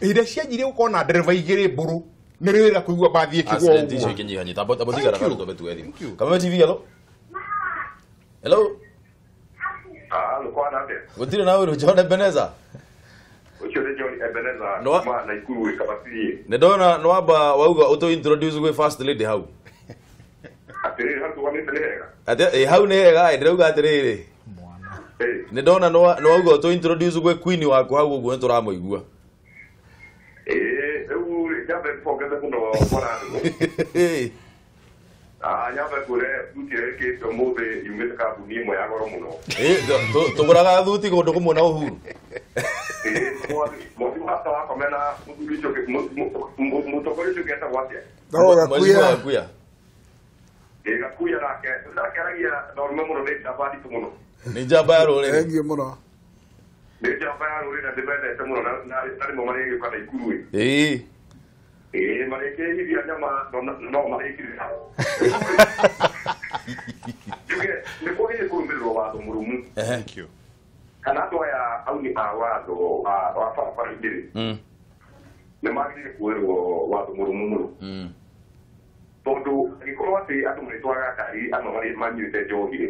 hĩndĩ cianjirie gũkorwo na ndereba igĩrĩ mbũrũ nĩ rĩrĩa kũigua mbathi ĩkĩgwa accident icio ikinyihanyita abo tigara kando tobe tuwe thimu Kameme TV hello hello Lukwana atĩa gũtirĩ na ũru John Ebenezer ũcio nĩ John Ebenezer kuma Naikuru Kabati nĩ ndona nwamba wauga ũtũ introduce gwĩ first lady hau atĩrĩrĩ hau tũganĩte nĩ hega atĩ hau nĩ hega ndĩrauga atĩrĩrĩ nĩ ndona nĩwauga ũtũ introduce gwĩ queen waku hau ũguo nĩ tũramũigua. Rĩu nyambe ngũbongeze mũno bwana nyambe ngwĩre thuti ĩrĩa ĩkĩrĩte ũmũthĩ yumĩte kambuni ĩmwe ya goro mũno. Tũgũraga thuti kũndũ kũmwe na Uhuru. Mwathi wakwa wakome na mũthuri ũcio mũtongoria ũcio ũngĩ etagwo atĩa? Gakuya. Gakuya nake aragia na ũrũme mũno nĩ njamba nditũ mũno. Nĩ njamba ya rũrĩrĩ. Thengiũ mũno. Nĩ njamba ya rũrĩrĩ na ndĩmendete mũno na rĩmwe marĩgĩũka Naikuru ĩ. Ĩĩ marĩkĩhithia nyama no marĩkirĩra. Njuge nĩ kwagĩrĩire kũrũmĩrĩrwo watho mũrũmu. Thank you. Kana andũ aya auni a watho wa barabara-inĩ rĩ nĩ magĩrĩire kuoerwo watho mũrũmu mũno. Tondũ angĩkorwo atĩ andũ marĩtwaraga ngari amwe manyuĩte njohi rĩ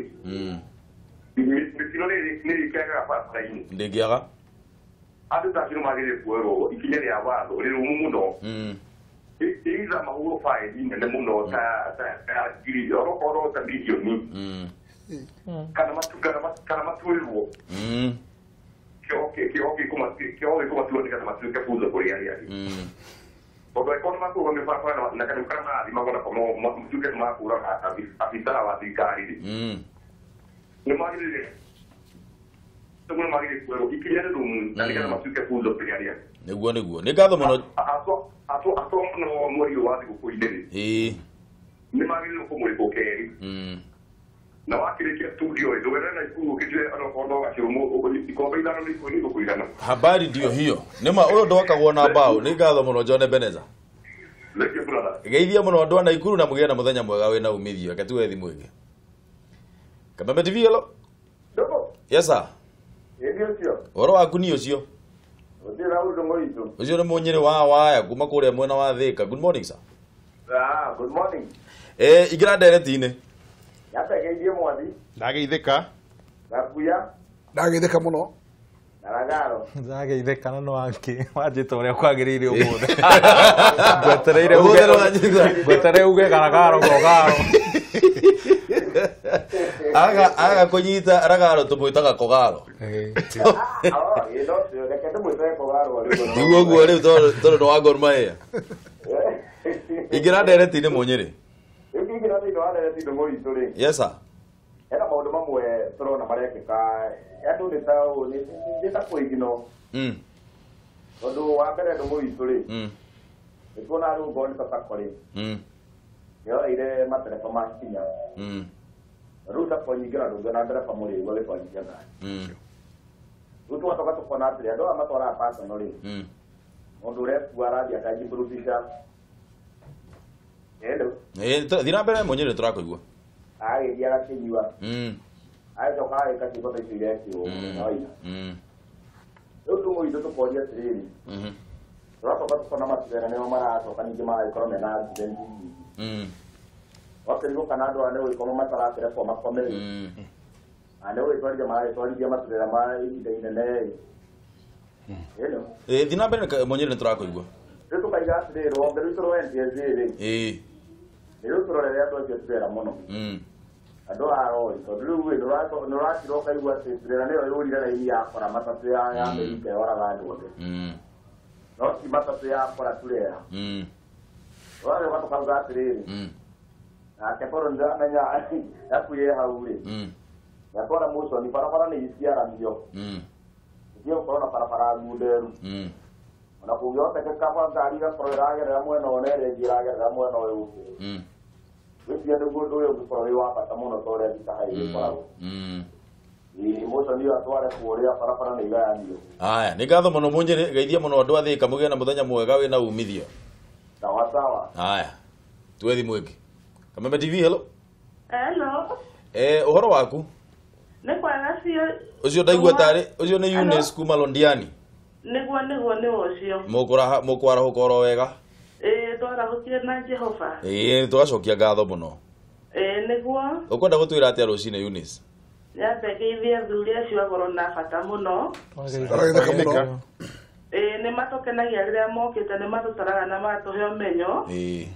mĩtino nĩ ĩkĩagaga barabara-inĩ. Ndĩngĩaga. Andũ ta acio nĩ magĩrĩire kuoerwo ikinya rĩa watho rĩrũmu mũno. Either mahũrwo baĩni nene mũno ta ngiri oro ta mirioni kana matuĩrwo kĩoho gĩkũmatua nĩgetha matuĩke funzo kũrĩ arĩa angĩ. Tondũ angĩkorwo nĩ makũrũgamio barabara na kanyamũ karĩa marathimagwo nako no matuĩke nĩ makũraga abithaa wa thirikari rĩ, nĩ magĩrĩire nĩ magĩrĩire kuoerwo ikinya rĩrũmu na nĩgetha matuĩke funzo kũrĩ arĩa nĩguo nĩguo nĩ ngatho mũno atwa mũno mweri ũyũ wa thigũkũ-inĩ rĩ, nĩ magĩrĩirwo kũmũrĩkwo kerĩ na wakĩrĩkia studio ĩ ndũgerere na ikuru ũkĩnjĩre onokorwo no gacũrũ ikombe ithano nĩ igũkũigana. Habari ndio hiyo nĩma ũyũ ndwakagwo na mbaũ. Nĩ ngatho mũno John Ebenezer. Thank you brother. Geithia mũno andũ a Naikuru na mũgĩe na mũthenya mwega wĩna umithio. Reke tuwe thimũ ĩngĩ. Kameme TV hello. Ndogo. Yes sir. Ĩndi ũcio. Ũhoro waku ni ũcio? Ũtirĩ na ũndũ mũritũ. Ũcio nĩ mũnyĩrĩ wa waya kuma kũrĩa mwena wa Thĩka. Good morning sir. Ah, good morning. Ingĩra ndereti-inĩ. Yategeithie mwathi. Ndageithĩka. Gakuya. Ndageithĩka mũno. Naragaro. Ndageithĩka na no wanjĩ wanjĩta ũrĩa kwagĩrĩire ũmũthĩ. Ngwetereire uge ngwetereire uge garagaro kogaro. Aga aga kũnyita ragaro tũmwĩtaga kogaro. Tiguo ũguo rĩu tondũ nĩ wa Gor Mahia. Ingĩra ndereti-inĩ mũnyĩrĩ. Rĩu ingĩra thĩinĩ wa ndereti ndũng'ũ itũ rĩ. Yes sir. Hena maũndũ mamwe tũrona marekĩka andũ nĩ ta nĩ ta kũigino. Tondũ wa mbere ndũng'ũ itũ rĩ, nĩ tuona rĩu ngorwo nĩ ta Sacco rĩ, nĩyoeire matereba makinya. Rĩu Sacco nyingĩ ona ndũngĩona ndereba mũrĩu agĩtwarithia ngari. Rĩu tũgacoka tũkona atĩrĩ andũ aya matwaraga personal rĩ, mũndũ ũrekua arathiĩ akajiburudisha. Hello. Thiĩ na mbere mũnyĩrĩ tũrakũigua. Agĩthiĩ agakĩnyua. Agĩcoka agĩka ciĩko ta icio irekĩrwo mũthenya wa ira. Rĩu ndũng'ũ itũ tũkoria atĩrĩrĩ, tũracoka tũkona maturera nĩo maracoka ningĩ magagĩkorwo mena accident nyingĩ. Wakĩrigwo kana andũ aya nĩ gũgĩkorwo matarakerekwo makome rĩ, na nĩ gũgĩtwarithia maragĩtwarithia maturera ma ihinda inene rĩ. Hello. Thiĩ na mbere mũnyĩrĩ nĩtũrakũigua. Rĩu tũkaiga atĩrĩrĩ rũhonge rwitũ rwa NTSA rĩ, nĩ rũtũrorere andũ acio turera mũno. Andũ a rori tondũ rĩu ĩ nĩũrakira ũkaigua atĩ turera nĩyo yũrire raini yakora matatũ ya Amerika yoraga andũ othe. No ti matatũ yakora turera. Ũrarĩ ũgatũkauga atĩrĩrĩ, nake korwo nĩndĩramenya yakuĩ hau rĩ, yatwara motion barabara nĩ iciaramio. Ithiĩ gũkorwo na barabara ngunderu. Ona kũngĩhotekeka ngari ĩgakorwo ĩragerera mwena ũyũ na ĩrĩa ĩngĩ ĩragerera mwena ũyũ ũngĩ. Gwĩciria nĩguo ũndũ ũyũ ũngĩkorwo wĩ wa bata mũno ta ũrĩa Thika Highway ĩkoragwo. Motion ĩyo atware kũrĩa barabara nĩ igayanio. Aya, nĩ ngatho mũno mũnyĩrĩ, geithia mũno andũ a Thika mũgĩe na mũthenya mwega wĩna umithio. Sawa sawa. Aya, tuwe thimũ ĩngĩ. Kameme TV hello. Hello. Ũhoro waku? Nĩ kwega biũ. Ũcio ndaigua tarĩ, ũcio nĩ Eunice kuma Londiani. Nĩguo nĩguo nĩ ũcio. Mũkwarahũka oro wega? Ĩĩ twarahũkire na Jehova. Ĩĩ tũgacokia ngatho mũno. Ĩĩ nĩguo. Ũkwenda gũtwĩra atĩa rũcinĩ Eunice? Nyambe ngeithie athuri acio a goro na bata mũno. Ĩĩ nĩ matũkenagia rĩrĩa mokĩte nĩ matũtaraga na magatũhe ũmenyo. Ĩĩ.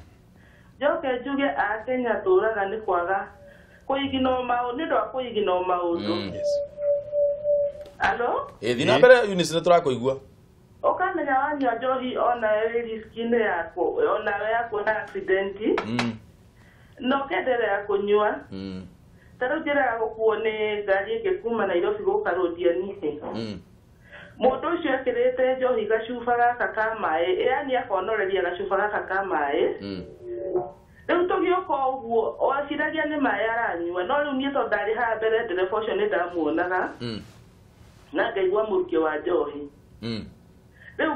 Njoke njuge a Kenya tũraga nĩ kwaga kũiginwo maũndũ nĩ ũndũ wa kũiginwo maũndũ. Alo? Ĩĩ thiĩ na mbere Eunice nĩ tũrakũigua. Ũkamenya wanyua njohi onawe wĩ riski-inĩ yaku onawe ya kuona accident. Na ũkenderea kũnyua. Ta rĩu njĩra ya gũkuo nĩ ngari ĩngĩ kuma Nairobi gũka Rũndiani-inĩ. Mũndũ ũcio ekĩrĩte njohi gacuba gaka ka maĩ, yaani akonoreria gacuba gaka ka maĩ. Rĩu tũgĩũka ũguo waciragia nĩ maĩ aranyua, no rĩu niĩ tondũ ndarĩ haha mbere ndereba ũcio nĩ ndamuonaga na ngaigua mũrukĩ wa njohi. Rĩu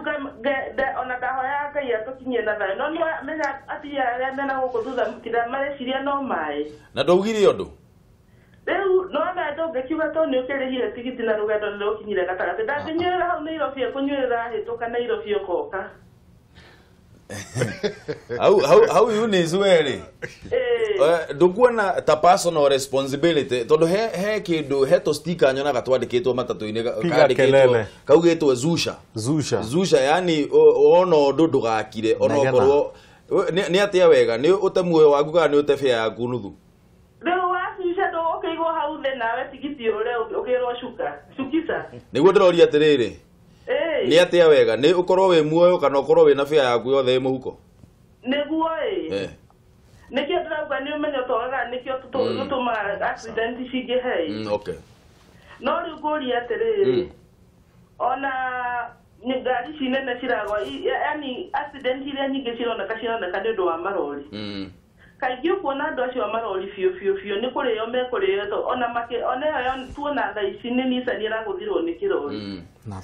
ona ndahoyaga Ngai atũkinyie na thayũ, no nĩwamenya atumia arĩa mena gũkũ thutha mareciria no maĩ. Na ndwaugire ũndũ? Rĩu nĩwamenya ndũngĩkiuga tondũ nĩ ũkĩrĩhire tigiti na rũgendo nĩ rũkinyire gatagatĩ. Ndangĩnyuĩrĩra hau Nairobi ekũnyuĩrĩra ahĩtũka Nairobi ũkoka. Hau Eunice we rĩ, ndũkuona ta personal responsibility tondũ he kĩndũ he tũ-sticker nyonaga twandĩkĩtwo matatũ-inĩ kandĩkĩtwo kaugĩtwo zusha zusha zusha, yani wona ũndũ ndũgakire onokorwo nĩ atĩa wega nĩ ũte muoyo waku kana nĩ ũte bĩa yaku nuthu. Rĩu wacuca ndũgũkĩigwo hau thĩ nawe tigiti ũrĩa ũkĩrwo cuka cukisa. Nĩguo ndĩroria atĩrĩrĩ, Nĩ atĩa wega nĩ ũkorwo wĩ muoyo kana ũkorwo wĩna bĩa yaku yothe ĩ mũhuko? Nĩguo ĩ. Nĩkĩo ndĩrauga nĩ ũmenyo twagaga nĩkĩo tũtũmaga accident cingĩhe. Okay. No rĩu ngũria atĩrĩrĩ ona ngari ici nene ciragwa yani accident iria nyingĩ cironeka nĩ ũndũ wa marori. Kaingĩ ũkuona andũ acio a marori biũ biũ biũ nĩ kũrĩo mekũrĩo ona ona ĩyo tuona thaa ici nĩ Nissan ĩragũthirwo nĩ kĩrori. Na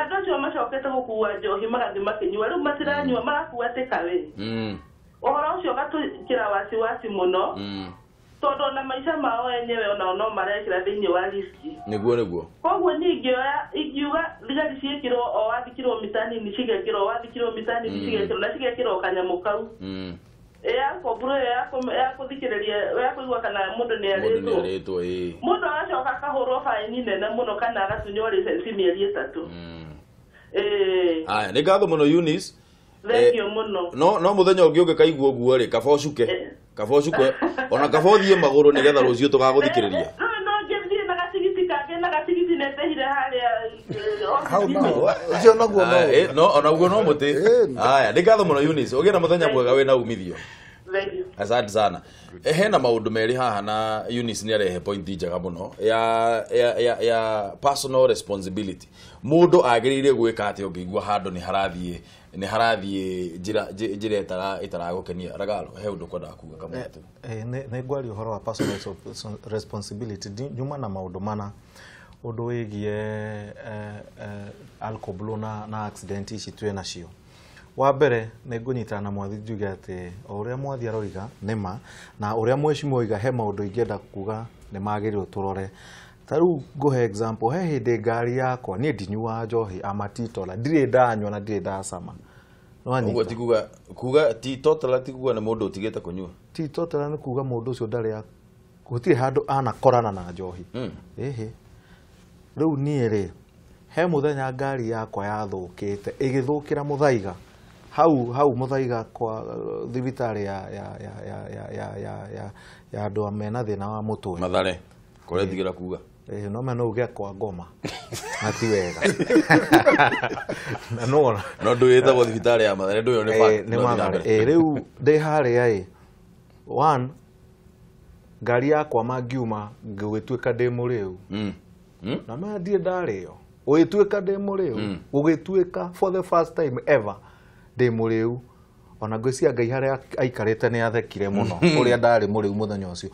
andũ acio macokete gũkua njohi magathiĩ makĩnyua rĩu matiranyua marakua takeaway. Ũhoro ũcio ũgatwĩkĩra wasiwasi mũno tondũ ona maica mao enyewe onao no marekĩra thĩinĩ wa riski. Nĩguo. Koguo niĩ ingiuga thigari ciĩkĩrwo o wathikirwo mita nini cigekĩrwo wathikirwo mita nini cigekĩrwo na cigekĩrwo kanyamũ kau. Ya kobro ya kũthikĩrĩria ya kũigua kana mũndũ nĩ arĩtwo. Mũndũ agacoka akahũrwo baini nene mũno kana agatunywo license mĩeri 3. Aya nĩ ngatho mũno Eunice. Thank you mũno. No mũthenya ũngĩ ũngĩkaigua ũguo rĩ kaba ũcuke. Kaba ũcuke ona kaba ũthiĩ magũrũ nĩgetha rũciũ tũgagũthikĩrĩria. No ngĩthiĩ na gatigiti kangĩ na gatigiti nĩndĩhire harĩa hau naho ũcio naguo no. No ona guo no mũtĩ. Aya nĩ ngatho mũno Eunice ũgĩe na mũthenya mwega wĩna umithio. Thank you. Asante sana. Hena maũndũ merĩ haha na Eunice nĩ arehe point njega mũno ya personal responsibility. Mũndũ agĩrĩire gwĩka atĩa ũngĩigua handũ nĩ harathiĩ njĩra ĩtaragũkenia. Ragalo he ũndũ kwendaga kuga kamwe tu. Nĩ ngwaria ũhoro wa personal responsibility nyuma na maũndũ mana ũndũ wĩgiĩ alcohol na accident ici twĩ nacio. Wa mbere nĩ ngũnyitana na Mwathi njuge atĩ o ũrĩa Mwathi aroiga nĩ ma na ũrĩa mheshimiwa oiga he maũndũ ingĩenda kuga nĩ magĩrĩirwo tũrore. Ta rĩu ngũhe example he hĩndĩ ngari yakwa niĩ ndinyuaga njohi ama teetotaler ndirĩ ndanyua na ndirĩ ndacama. Ũguo ti kuga teetotaler ti kuga nĩ mũndũ ũtigĩte kũnyua. Teetotaler nĩ kuga mũndũ ũcio ndarĩ gũtirĩ handũ anakorana na njohi. Ĩhĩ. Rĩu niĩ rĩ he mũthenya ngari yakwa yathũkĩte ĩgĩthũkĩra Mũthaiga. Hau Mũthaiga kwa thibitarĩ ya andũ mena thĩna wa mũtwe. Mathare kũrĩa tigĩra kuga. No mena uge kwa ngoma. Na ti wega. Na no no ndũĩtagwo thibitarĩ ya Mathare ndũyo nĩ fact. Nĩ Mathare. Rĩu ndĩ harĩa ĩ one ngari yakwa mangiuma ngĩgĩtuĩka ndĩ mũrĩu. Na ma ndirĩ ndarĩo. Ũgĩtuĩka ndĩ mũrĩu. Ũgĩtuĩka for the first time ever ndĩ mũrĩu. Ona ngwĩciria Ngai harĩa aikarĩte nĩ athekire mũno ũrĩa ndarĩ mũrĩu mũthenya ũcio.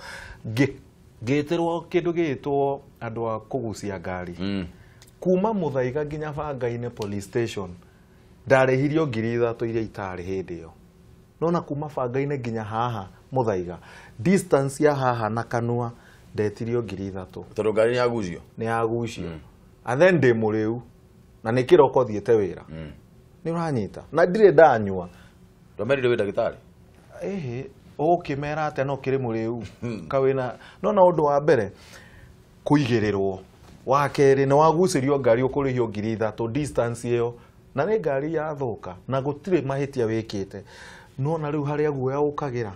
Ngĩtĩrwo kĩndũ gĩgĩtwo andũ a kũgucia ngari. Kuma Mũthaiga nginya Bangainĩ police station ndarĩhirio 3,000 iria itarĩ hĩndĩ ĩyo. Nona kuma Bangainĩ nginya haha Mũthaiga distance ya haha na kanua ndetirio 3,000. Tondũ ngari nĩ yagucio. Nĩ yagucio. And then ndĩ mũrĩu na nĩ kĩroko thiĩte wĩra. Nĩ ũranyita na ndirĩ ndanyua. Ndwamerire wĩ ndagĩtarĩ? Ĩhĩ ũgũkĩmera atĩa no kĩrĩ mũrĩu kawĩna no na ũndũ wa mbere kũigĩrĩrwo wa kerĩ nĩ wagucĩrio ngari ũkũrĩhio 3,000 distance ĩyo na nĩ ngari yathũka na gũtirĩ mahĩtia wĩkĩte. Nona rĩu harĩa guoya ũkagĩra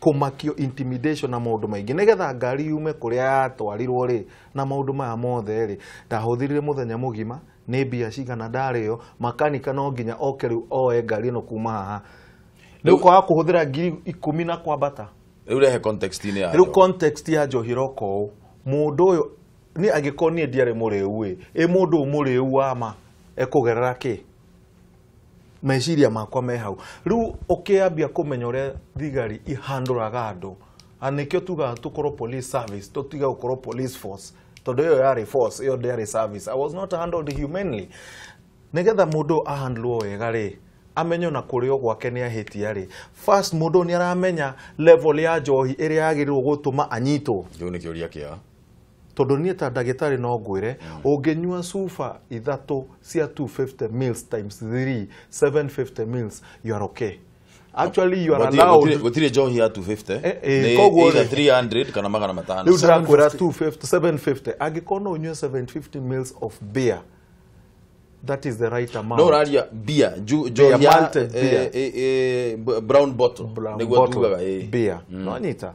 kũmakio intimidation na maũndũ maingĩ nĩgetha ngari yume kũrĩa yatwarirwo rĩ na maũndũ maya mothe rĩ ndahũthĩrire mũthenya mũgima nĩ mbia cigana ndarĩo makanika no nginya oke rĩu oe ngari ĩno kuma haha. Rĩu kwaga kũhũthĩra 10,000 na kwambata. Rĩu rehe context-inĩ ya rĩu context ya njohi ĩroka ũũ mũndũ ũyũ niĩ angĩkorwo niĩ ndiarĩ mũrĩu ĩ ĩ mũndũ ũyũ mũrĩu wa ma ekũgerera kĩ meciria makwa me hau. Rĩu ũkĩambia kũmenya ũrĩa thigari ihandũraga andũ na nĩkĩo tugaga tũkorwo police service tũtige gũkorwo police force tondũ ĩyo yarĩ force ĩyo ndĩarĩ service. I was not handled humanely. Nĩgetha mũndũ ahandlwo wega rĩ amenye na kũrĩo gwake nĩ ahĩtia rĩ first mũndũ nĩ aramenya level ya njohi ĩrĩa yagĩrĩirwo gũtũma anyitwo. Kĩu nĩ kĩũria kĩa tondũ niĩ ta ndagĩtarĩ no ngwĩre ũngĩnyua cuba 3 cia 250 mils times 3 750 mils you are okay. Actually you are allowed. Gũtirĩ njohi ya 250 nĩ either 300 kana 500. Rĩu ndĩrakwĩra 250 750 angĩkorwo no ũnyue 750 mils of beer that is the right amount. No ũraria beer njohi ya brown bottle nĩguo tugaga beer. No nyita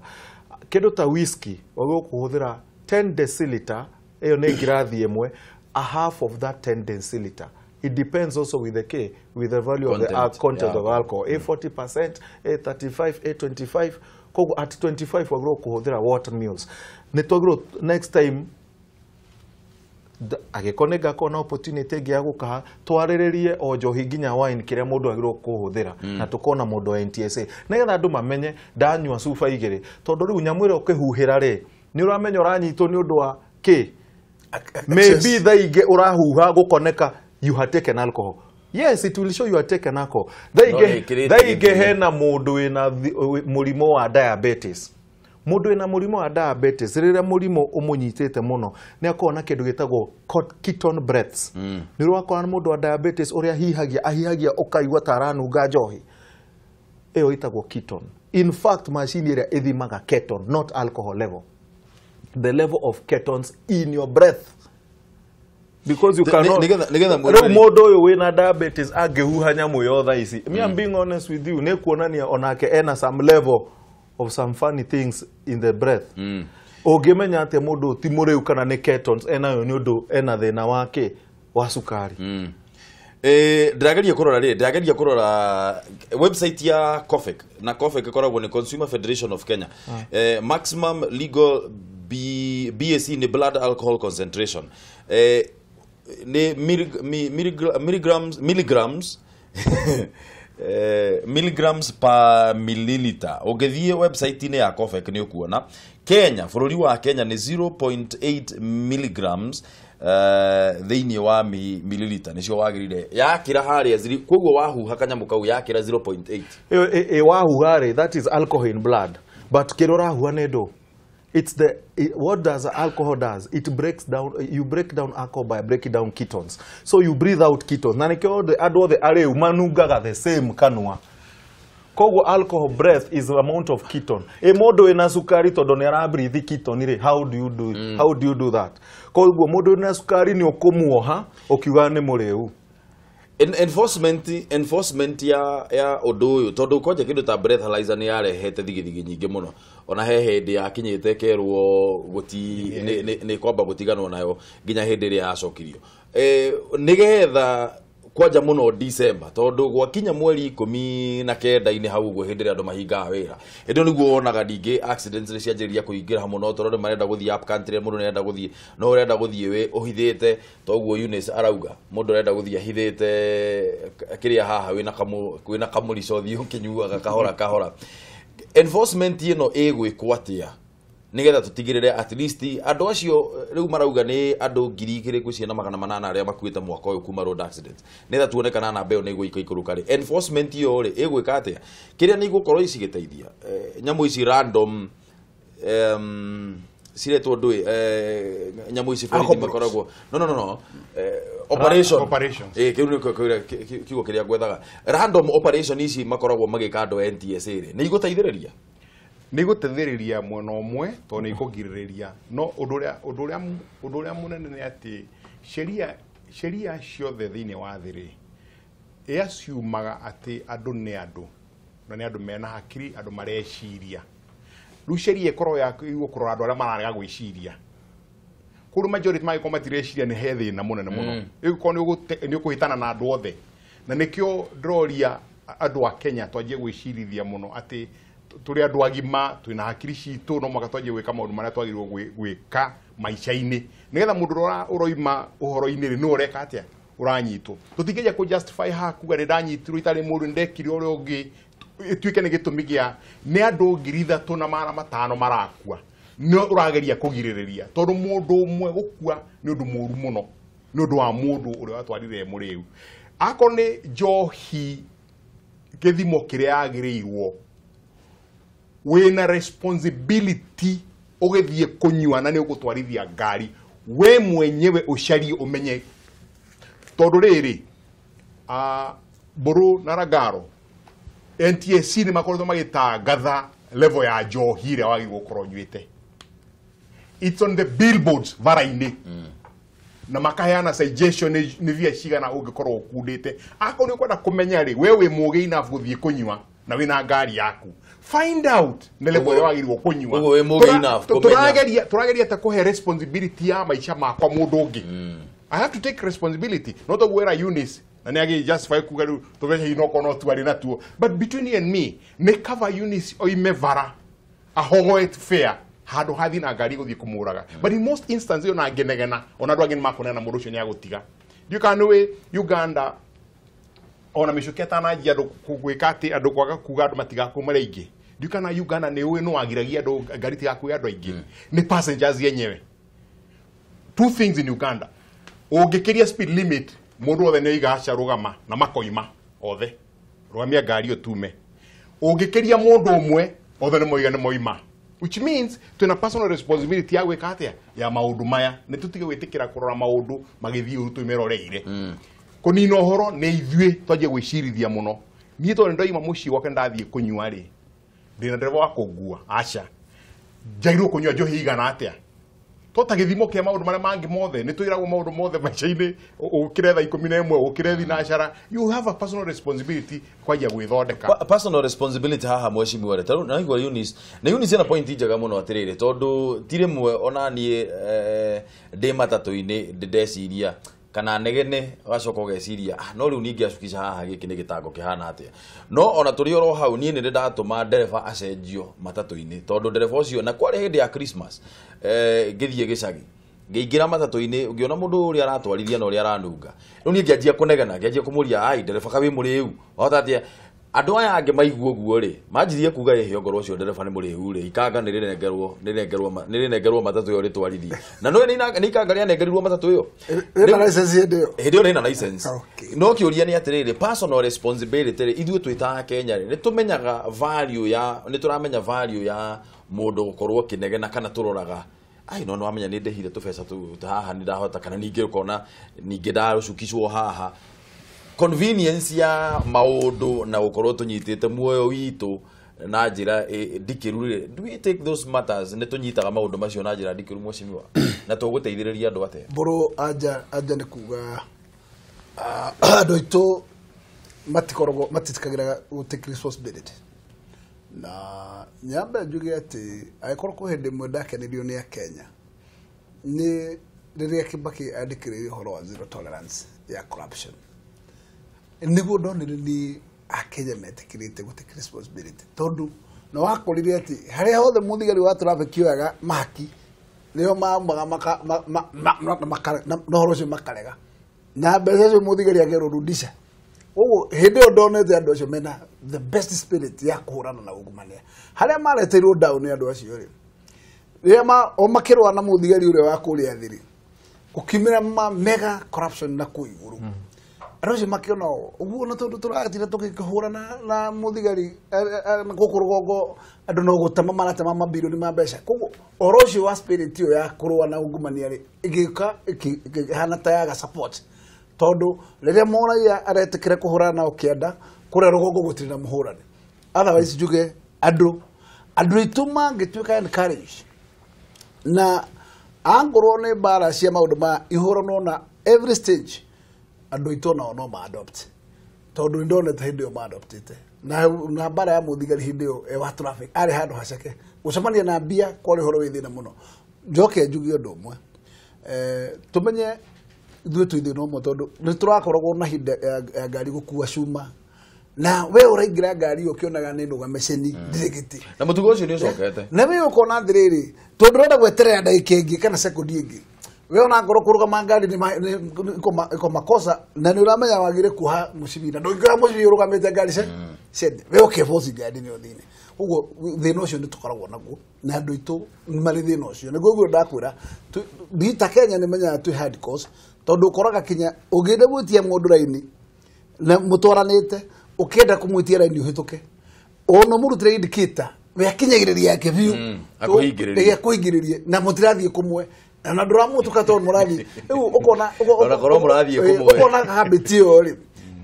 kĩndũ ta whisky ũgũkũhũthĩra 10 deciliter ĩyo nĩ ngirathi ĩmwe a half of that 10 deciliter. It depends also with the K, with the value of the content of alcohol. A 40%, A 35, A 25. Koguo at 25 wagĩrĩirwo kũhũthĩra water meals. Nĩ twagĩrĩirwo next time angĩkorwo nĩ ngakorwo na opportunity ĩngĩ ya gũkaha twarĩrĩrie o njohi nginya wine kĩrĩa mũndũ agĩrĩirwo kũhũthĩra na tũkorwo na mũndũ wa NTSA nĩgetha andũ mamenye ndanyua cuba igĩrĩ tondũ rĩu nyamũ ĩrĩa ũkĩhuhĩra rĩ nĩ ũramenya ũranyitwo nĩ ũndũ wa kĩ maybe thaa ingĩ ũrahuha gũkoneka you had taken alcohol. Yes, it will show you had taken alcohol. Thaa ingĩ hena mũndũ wĩna mũrimũ wa diabetes. Mũndũ wĩna mũrimũ wa diabetes rĩrĩa mũrimũ ũmũnyitĩte mũno nĩ akoragwo na kĩndũ gĩtagwo ketone breaths. Nĩ ũrakora mũndũ wa diabetes ũrĩa ahihagia ũkaigua ta aranunga njohi. Ĩyo ĩtagwo ketone. In fact, macini ĩrĩa ĩthimaga ketone, not alcohol level. The level of ketones in your breath. Because you cannot. Rĩu mũndũ ũyũ wĩna diabetes angĩhuha nyamũ ĩyo thaa ici. Me, I'm being honest with you, nĩ kuonania onake ena some level of some funny things in the breath. Ũngĩmenya atĩa mũndũ ti mũrĩu kana nĩ ketones enayo nĩ ũndũ ena thĩna wake wa cukari. Ndĩrageria kũrora website ya COFEC na COFEC ĩkoragwo nĩ Consumer Federation of Kenya. Maximum legal BAC nĩ blood alcohol concentration. Nĩ milligrams milligrams per milliliter. Ũngĩthiĩ website-inĩ ya COFEC nĩ ũkuona Kenya, bũrũri wa Kenya nĩ 0.8 milligrams thĩinĩ wa milliliter nĩcio wagĩrĩire yakĩra harĩa koguo wahuha kanyamũ kau yakĩra 0.8. Ĩ wahuha rĩ, that is alcohol in blood, but kĩrĩa ũrahuha nĩ ndũ. It's the what does alcohol does? It breaks down. You break down alcohol by breaking down ketones. So you breathe out ketones. Na nikio andũ othe arĩu manungaga the same kanua. Koguo alcohol breath is the amount of ketone. E mũndũ wĩna cukari tondũ nĩ arabreathe ketone rĩ, how do you do it? How do you do that? Koguo mũndũ wĩna cukari nĩ ũkũmuoha ũkiuga nĩ mũrĩu. Enforcement ya ũndũ ũyũ tondũ kwanja kĩndũ ta breathalyzer nĩ yarehete thigithigi nyingĩ mũno ona he hĩndĩ yakinyĩte kerwo nĩ kwamba gũtiganwo nayo nginya hĩndĩ ĩrĩa yacokirio nĩgetha kwanja mũno December tondũ gwakinya mweri 19 hau ũguo hĩndĩ ĩrĩa andũ mahingaga wĩra hĩndĩ ĩyo nĩguo wonaga ningĩ accidents nĩ cianjĩrĩria kũingĩra mũno tondũ andũ marenda gũthiĩ up country mũndũ nĩarenda gũthiĩ no ũrenda gũthiĩ wĩ ũhithĩte toguo Eunice arauga mũndũ arenda gũthiĩ ahithĩte kĩrĩa haha wĩna kamũrico ũthiĩ ũkĩnyuaga kahora kahora. Enforcement ĩno ĩgwĩkwo atĩa nigetha tutigirire at least andũ acio rĩu marauga nĩ andũ 2,800 arĩa makuĩte mwaka ũyũ kuma road accident nigetha tuone kana namba ĩyo nĩ ĩgũikũrũka rĩ. Enforcement ĩyo rĩ ĩgwĩka atĩa kĩrĩa nĩ igũkorwo icigĩteithia nyamũ ici random ciretwo ndũĩ nyamũ ici borithi makoragwo no operation kĩu nĩ kiugo kĩrĩa ngwethaga random operation ici makoragwo magĩka andũ a NTSA rĩ nĩ igũteithĩrĩria nĩ igũteithĩrĩria mwena ũmwe tondũ nĩ ikũgirĩrĩria no ũndũ ũrĩa mũnene nĩ atĩ sheria ciothe thĩinĩ wa thĩ rĩ ĩaciumaga atĩ andũ nĩ andũ na nĩ andũ mena hakiri andũ mareciria rĩu sheria ĩkorwo ya igũkũrora andũ arĩa mararega gwĩciria kũrũ majority magĩkorwo matireciria nĩ he thĩna mũnene mũno ĩgũkorwo nĩ ũkũhĩtana na andũ othe na nĩkĩo ndĩroria andũ a Kenya twanjie gwĩcirithia mũno atĩ tũrĩ andũ agima twĩna hakiri citũ no mũhaka twanjie gwĩka maũndũ marĩa twagĩrĩirwo gwĩka maica-inĩ nĩgetha mũndũ ũrĩa ũroima ũhoro-inĩ rĩ nĩwe ũreka atĩa ũranyitwo tũtingĩgeria kũ justify haha kuga nĩ ndanyitirwo itarĩ mũru nĩ ndekire ũrĩa ũngĩ ĩtuĩke nĩ gĩtũmi gĩa nĩ andũ 3,500 marakua nĩ ũrageria kũgirĩrĩria tondũ mũndũ ũmwe gũkua nĩ ũndũ mũru mũno nĩ ũndũ wa mũndũ ũrĩa watwarire mũrĩu akorwo nĩ njohi gĩthimo kĩrĩa yagĩrĩirwo wĩna responsibility ũgĩthiĩ kũnyua na nĩ ũgũtwarithia ngari we mwenyewe ũcarie ũmenye tondũ rĩrĩ Mbũrũ na Rangaro NTSC nĩ makoretwo magĩtangatha level ya njohi ĩrĩa wagĩrĩirwo gũkorwo ũnyuĩte. It's on the billboards bara-inĩ na makaheana suggestion nĩ via cigana ũngĩkorwo ũkundĩte akorwo nĩ ũkwenda kũmenya rĩ we wĩ mũgĩ enough gũthiĩ kũnyua na wĩna ngari yaku find out nĩ level ĩrĩa wagĩrĩirwo kũnyua. Tũrageria ta kũhe responsibility ya maica makwa mũndũ ũngĩ. I have to take responsibility. Not to wera Eunice na nĩ agĩ justify kuga rĩu tũbeca ino kono tuarĩ natuo. But between you and me, nĩ cover Eunice oime vara ahogoet fair handũ hathi na ngari gũthiĩ kũmũraga. But in most instances ona ngenegena ona andũ angĩ nĩmakonena mũndũ ũcio nĩagũtiga. Ndiũĩ kana nĩũĩ Uganda ona mĩcuke ĩtananjia andũ gwĩka atĩ andũ kwaga kuga andũ matigakue marĩ aingĩ. Ndiũĩ kana Uganda nĩũĩ nũ wagiragia andũ ngari itigakue andũ aingĩ. Nĩ passengers yenyewe. Two things in Uganda. Ũngĩkĩria speed limit mũndũ wothe nĩoiga aca rũgama na makoima othe. Rũgamia ngari ũtume. Ũngĩkĩria mũndũ ũmwe othe nĩmoiga nĩmoima. Which means twĩna personal responsibility ya gwĩka atĩa ya maũndũ maya. Nĩ tũtige gwĩtĩkĩra kũrora maũndũ magĩthiĩ ũru tũmeroreire. Kũnina ũhoro nĩ ithuĩ twanjie gwĩcirithia mũno. Niĩ tondũ nĩndoima mũciĩ gwakwa ndathiĩ kũnyua rĩ, ndĩna ndereba wa kũngua aca. Njagĩrĩirwo kũnyua njohi igana atĩa? Tota gĩthimo kĩa maũndũ marĩa mangĩ mothe nĩ twĩragwo maũndũ mothe maica-inĩ ũkĩre thaa 11 ũkĩre thinacara. You have a personal responsibility kwanjia gwĩthondeka. Personal responsibility haha mheshimiwa rĩ, tarĩu naigua Eunice na Eunice ena point njega mũno atĩrĩrĩ tondũ ti rĩmwe ona niĩ ndĩ matatũ-inĩ ndĩndeciria kana negene wacoka ũgeciria no rĩu ningĩ acukisha haha gĩkĩ nĩ gĩtango kĩhana atĩa. No ona tũrĩ oro hau niĩ nĩ ndatũma ndereba acenjio matatũ-inĩ tondũ ndereba ũcio na kwarĩ hĩndĩ ya Christmas ngĩthiĩ gĩcagi ngĩingĩra matatũ-inĩ ngĩona mũndũ ũrĩa aratwarithia na ũrĩa aranunga. Rĩu niĩ ngĩanjia kũnegena ngĩanjia kũmũria ai ndereba ka wĩ mũrĩu wahota atĩa. Andũ aya angĩ maigua ũguo rĩ manjirie kuga ĩhĩ ongorwo ũcio ndereba nĩ mũrĩu rĩ ikanga nĩ rĩnengerwo matatũ ĩyo rĩtwarithie. Na nĩũĩ nĩ ikanga rĩanengerirwo matatũ ĩyo Rĩna license hĩndĩ ĩyo. Hĩndĩ ĩyo rĩna license. No kĩũria nĩ atĩrĩrĩ personal responsibility rĩ ithuĩ twĩ ta Kenya rĩ nĩtũmenyaga value ya nĩtũramenya value ya mũndũ gũkorwo kĩnegena kana tũroraga ai no nĩwamenya nĩ ndĩhire tũbeca tũu haha nĩ ndahota kana ningĩ ũkona ningĩ ndarũcukicwo haha. Convenience ya maũndũ na gũkorwo tũnyitĩte muoyo witũ na njĩra ndikĩru rĩ, do we take those matters nĩ tũnyitaga maũndũ macio na njĩra ndikĩru mheshimiwa na tũgũteithĩrĩria andũ atĩa? Mbũrũ anja anja nĩ kuga andũ aitũ matikoragwo matitikagĩra gũ take responsibility. Na nyambe njuge atĩ angĩkorwo kwĩ hĩndĩ ĩmwe ndakenirio nĩ Akenya nĩ rĩrĩa Kibaki andĩkĩrĩirie ũhoro wa zero tolerance ya corruption. Nĩguo ndonire nĩ Akenya metĩkĩrĩte gũ take responsibility tondũ nĩ wakorire atĩ harĩa hothe mũthigari wa traffic oyaga mahaki nĩo maumaga na ũhoro ũcio makarega na mbeca icio mũthigari akerwo rudisha. Koguo hĩndĩ ĩyo ndonete andũ acio mena the best spirit ya kũhũrana na ungumania. Harĩa mareteirwo down nĩ andũ acio rĩ, rĩrĩa o makĩrũa na mũthigari ũrĩa wa kũrĩa thĩ rĩ, gũkiumĩra ma mega corruption na kũu igũrũ. Andũ acio makĩona ũguo na tondũ tũratinda tũgĩkĩhũrana na mũthigari gũkũ rũgongo andũ no gũtema maratema mabirioni ma mbeca. Koguo ũhoro ũcio wa spirit ĩyo ya kũrũa na ungumania rĩ, ĩgĩũka ĩkĩhana ta yaga support. Tondũ rĩrĩa mũraia aretĩkĩra kũhũrana nao kĩanda kũrĩa rũgongo gũtirĩ na mũhũrani. Otherwise njuge andũ aitũ mangĩtuĩka encourage na angorwo nĩ mbara cia maũndũ maya ihũranwo na every stage andũ aitũ nao no ma-adopt tondũ nĩ ndonete hĩndĩ ĩyo ma-adoptĩte na mbara ya mũthigari hĩndĩ ĩyo wa traffic arĩ handũ haceke gũcemania na mbia kwarĩ ũhoro wĩ thĩna mũno. Njoke njuge ũndũ ũmwe tũmenye ithuĩ twĩ thĩna ũmwe tondũ nĩ tũrakoragwo na hinda ya ngari gũkua cuma na we ũraingĩra ngari ũkĩonaga nĩ nũgame ceni ndirĩ gĩtĩ na mũtugo ũcio nĩ ũcokete na we ũkona atĩrĩrĩ tondũ ũrenda gweterera ndagĩka ĩngĩ kana sekondi ĩngĩ we ona ngorwo kũrũgama ngari nĩ iko makosa na nĩ ũramenya wagire kuoha mũcibi na ndũngĩoha mũcibi ũrũgamĩte ngari ciende we ũkeboci ngari nĩ ũthĩine. Koguo thĩna ũcio nĩ tũkoragwo naguo na andũ aitũ marĩ thĩna ũcio nĩguo guo ndakwĩra ta Kenya nĩ menyaga twĩ hard course tondũ ũkoraga kinya ũngĩenda gwĩtia mũndũ raini na mũtwaranĩte ũkĩenda kũmwĩtia raini ũhĩtũke ona mũrutĩre indicator we akinyagĩrĩria yake biũ akũhingĩrĩrie akũhingĩrĩrie na mũtirathiĩ kũmwe na ndũramũtuka tondũ mũrathiĩ rĩu ũkona Ona korwo mũrathiĩ kũmwe. Ũkona habit ĩyo rĩ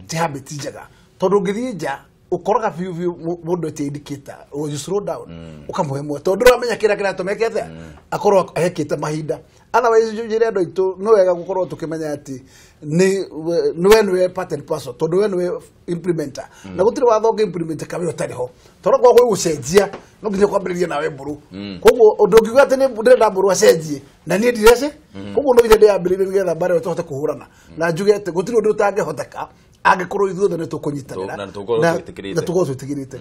ti habit njega tondũ ũngĩthiĩ nja Ũkoraga biũ biũ mũndũ etie indicator, you slow down, ũkamũhe mwe tondũ ndũramenya kĩrĩa kĩratũma eke atĩa, akorwo ahekĩte mahinda. Otherwise njĩre andũ aitũ nĩ wega gũkorwo tũkĩmenya atĩ nĩ we nĩwe part and parcel, tondũ we nĩwe implementer, na gũtirĩ watho ũngĩ implement kawe ũtarĩ ho, tondũ korwo gwĩ gũcenjia no nginya kwambĩrĩria nawe mbũrũ. Koguo ũndũ ũngiuga atĩ nĩ ndĩrenda mbũrũ acenjie na niĩ ndirece, koguo no nginya ndĩyambĩrĩrie nĩgetha mbara ĩyo tũhote kũhũrana, na njuge atĩ gũtirĩ ũndũ ũtangĩhoteka angĩkorwo ithuothe nĩ tũkũnyitanĩra Na tũkorwo na twĩtĩkĩrĩte. tũkorwo twĩtĩkĩrĩte.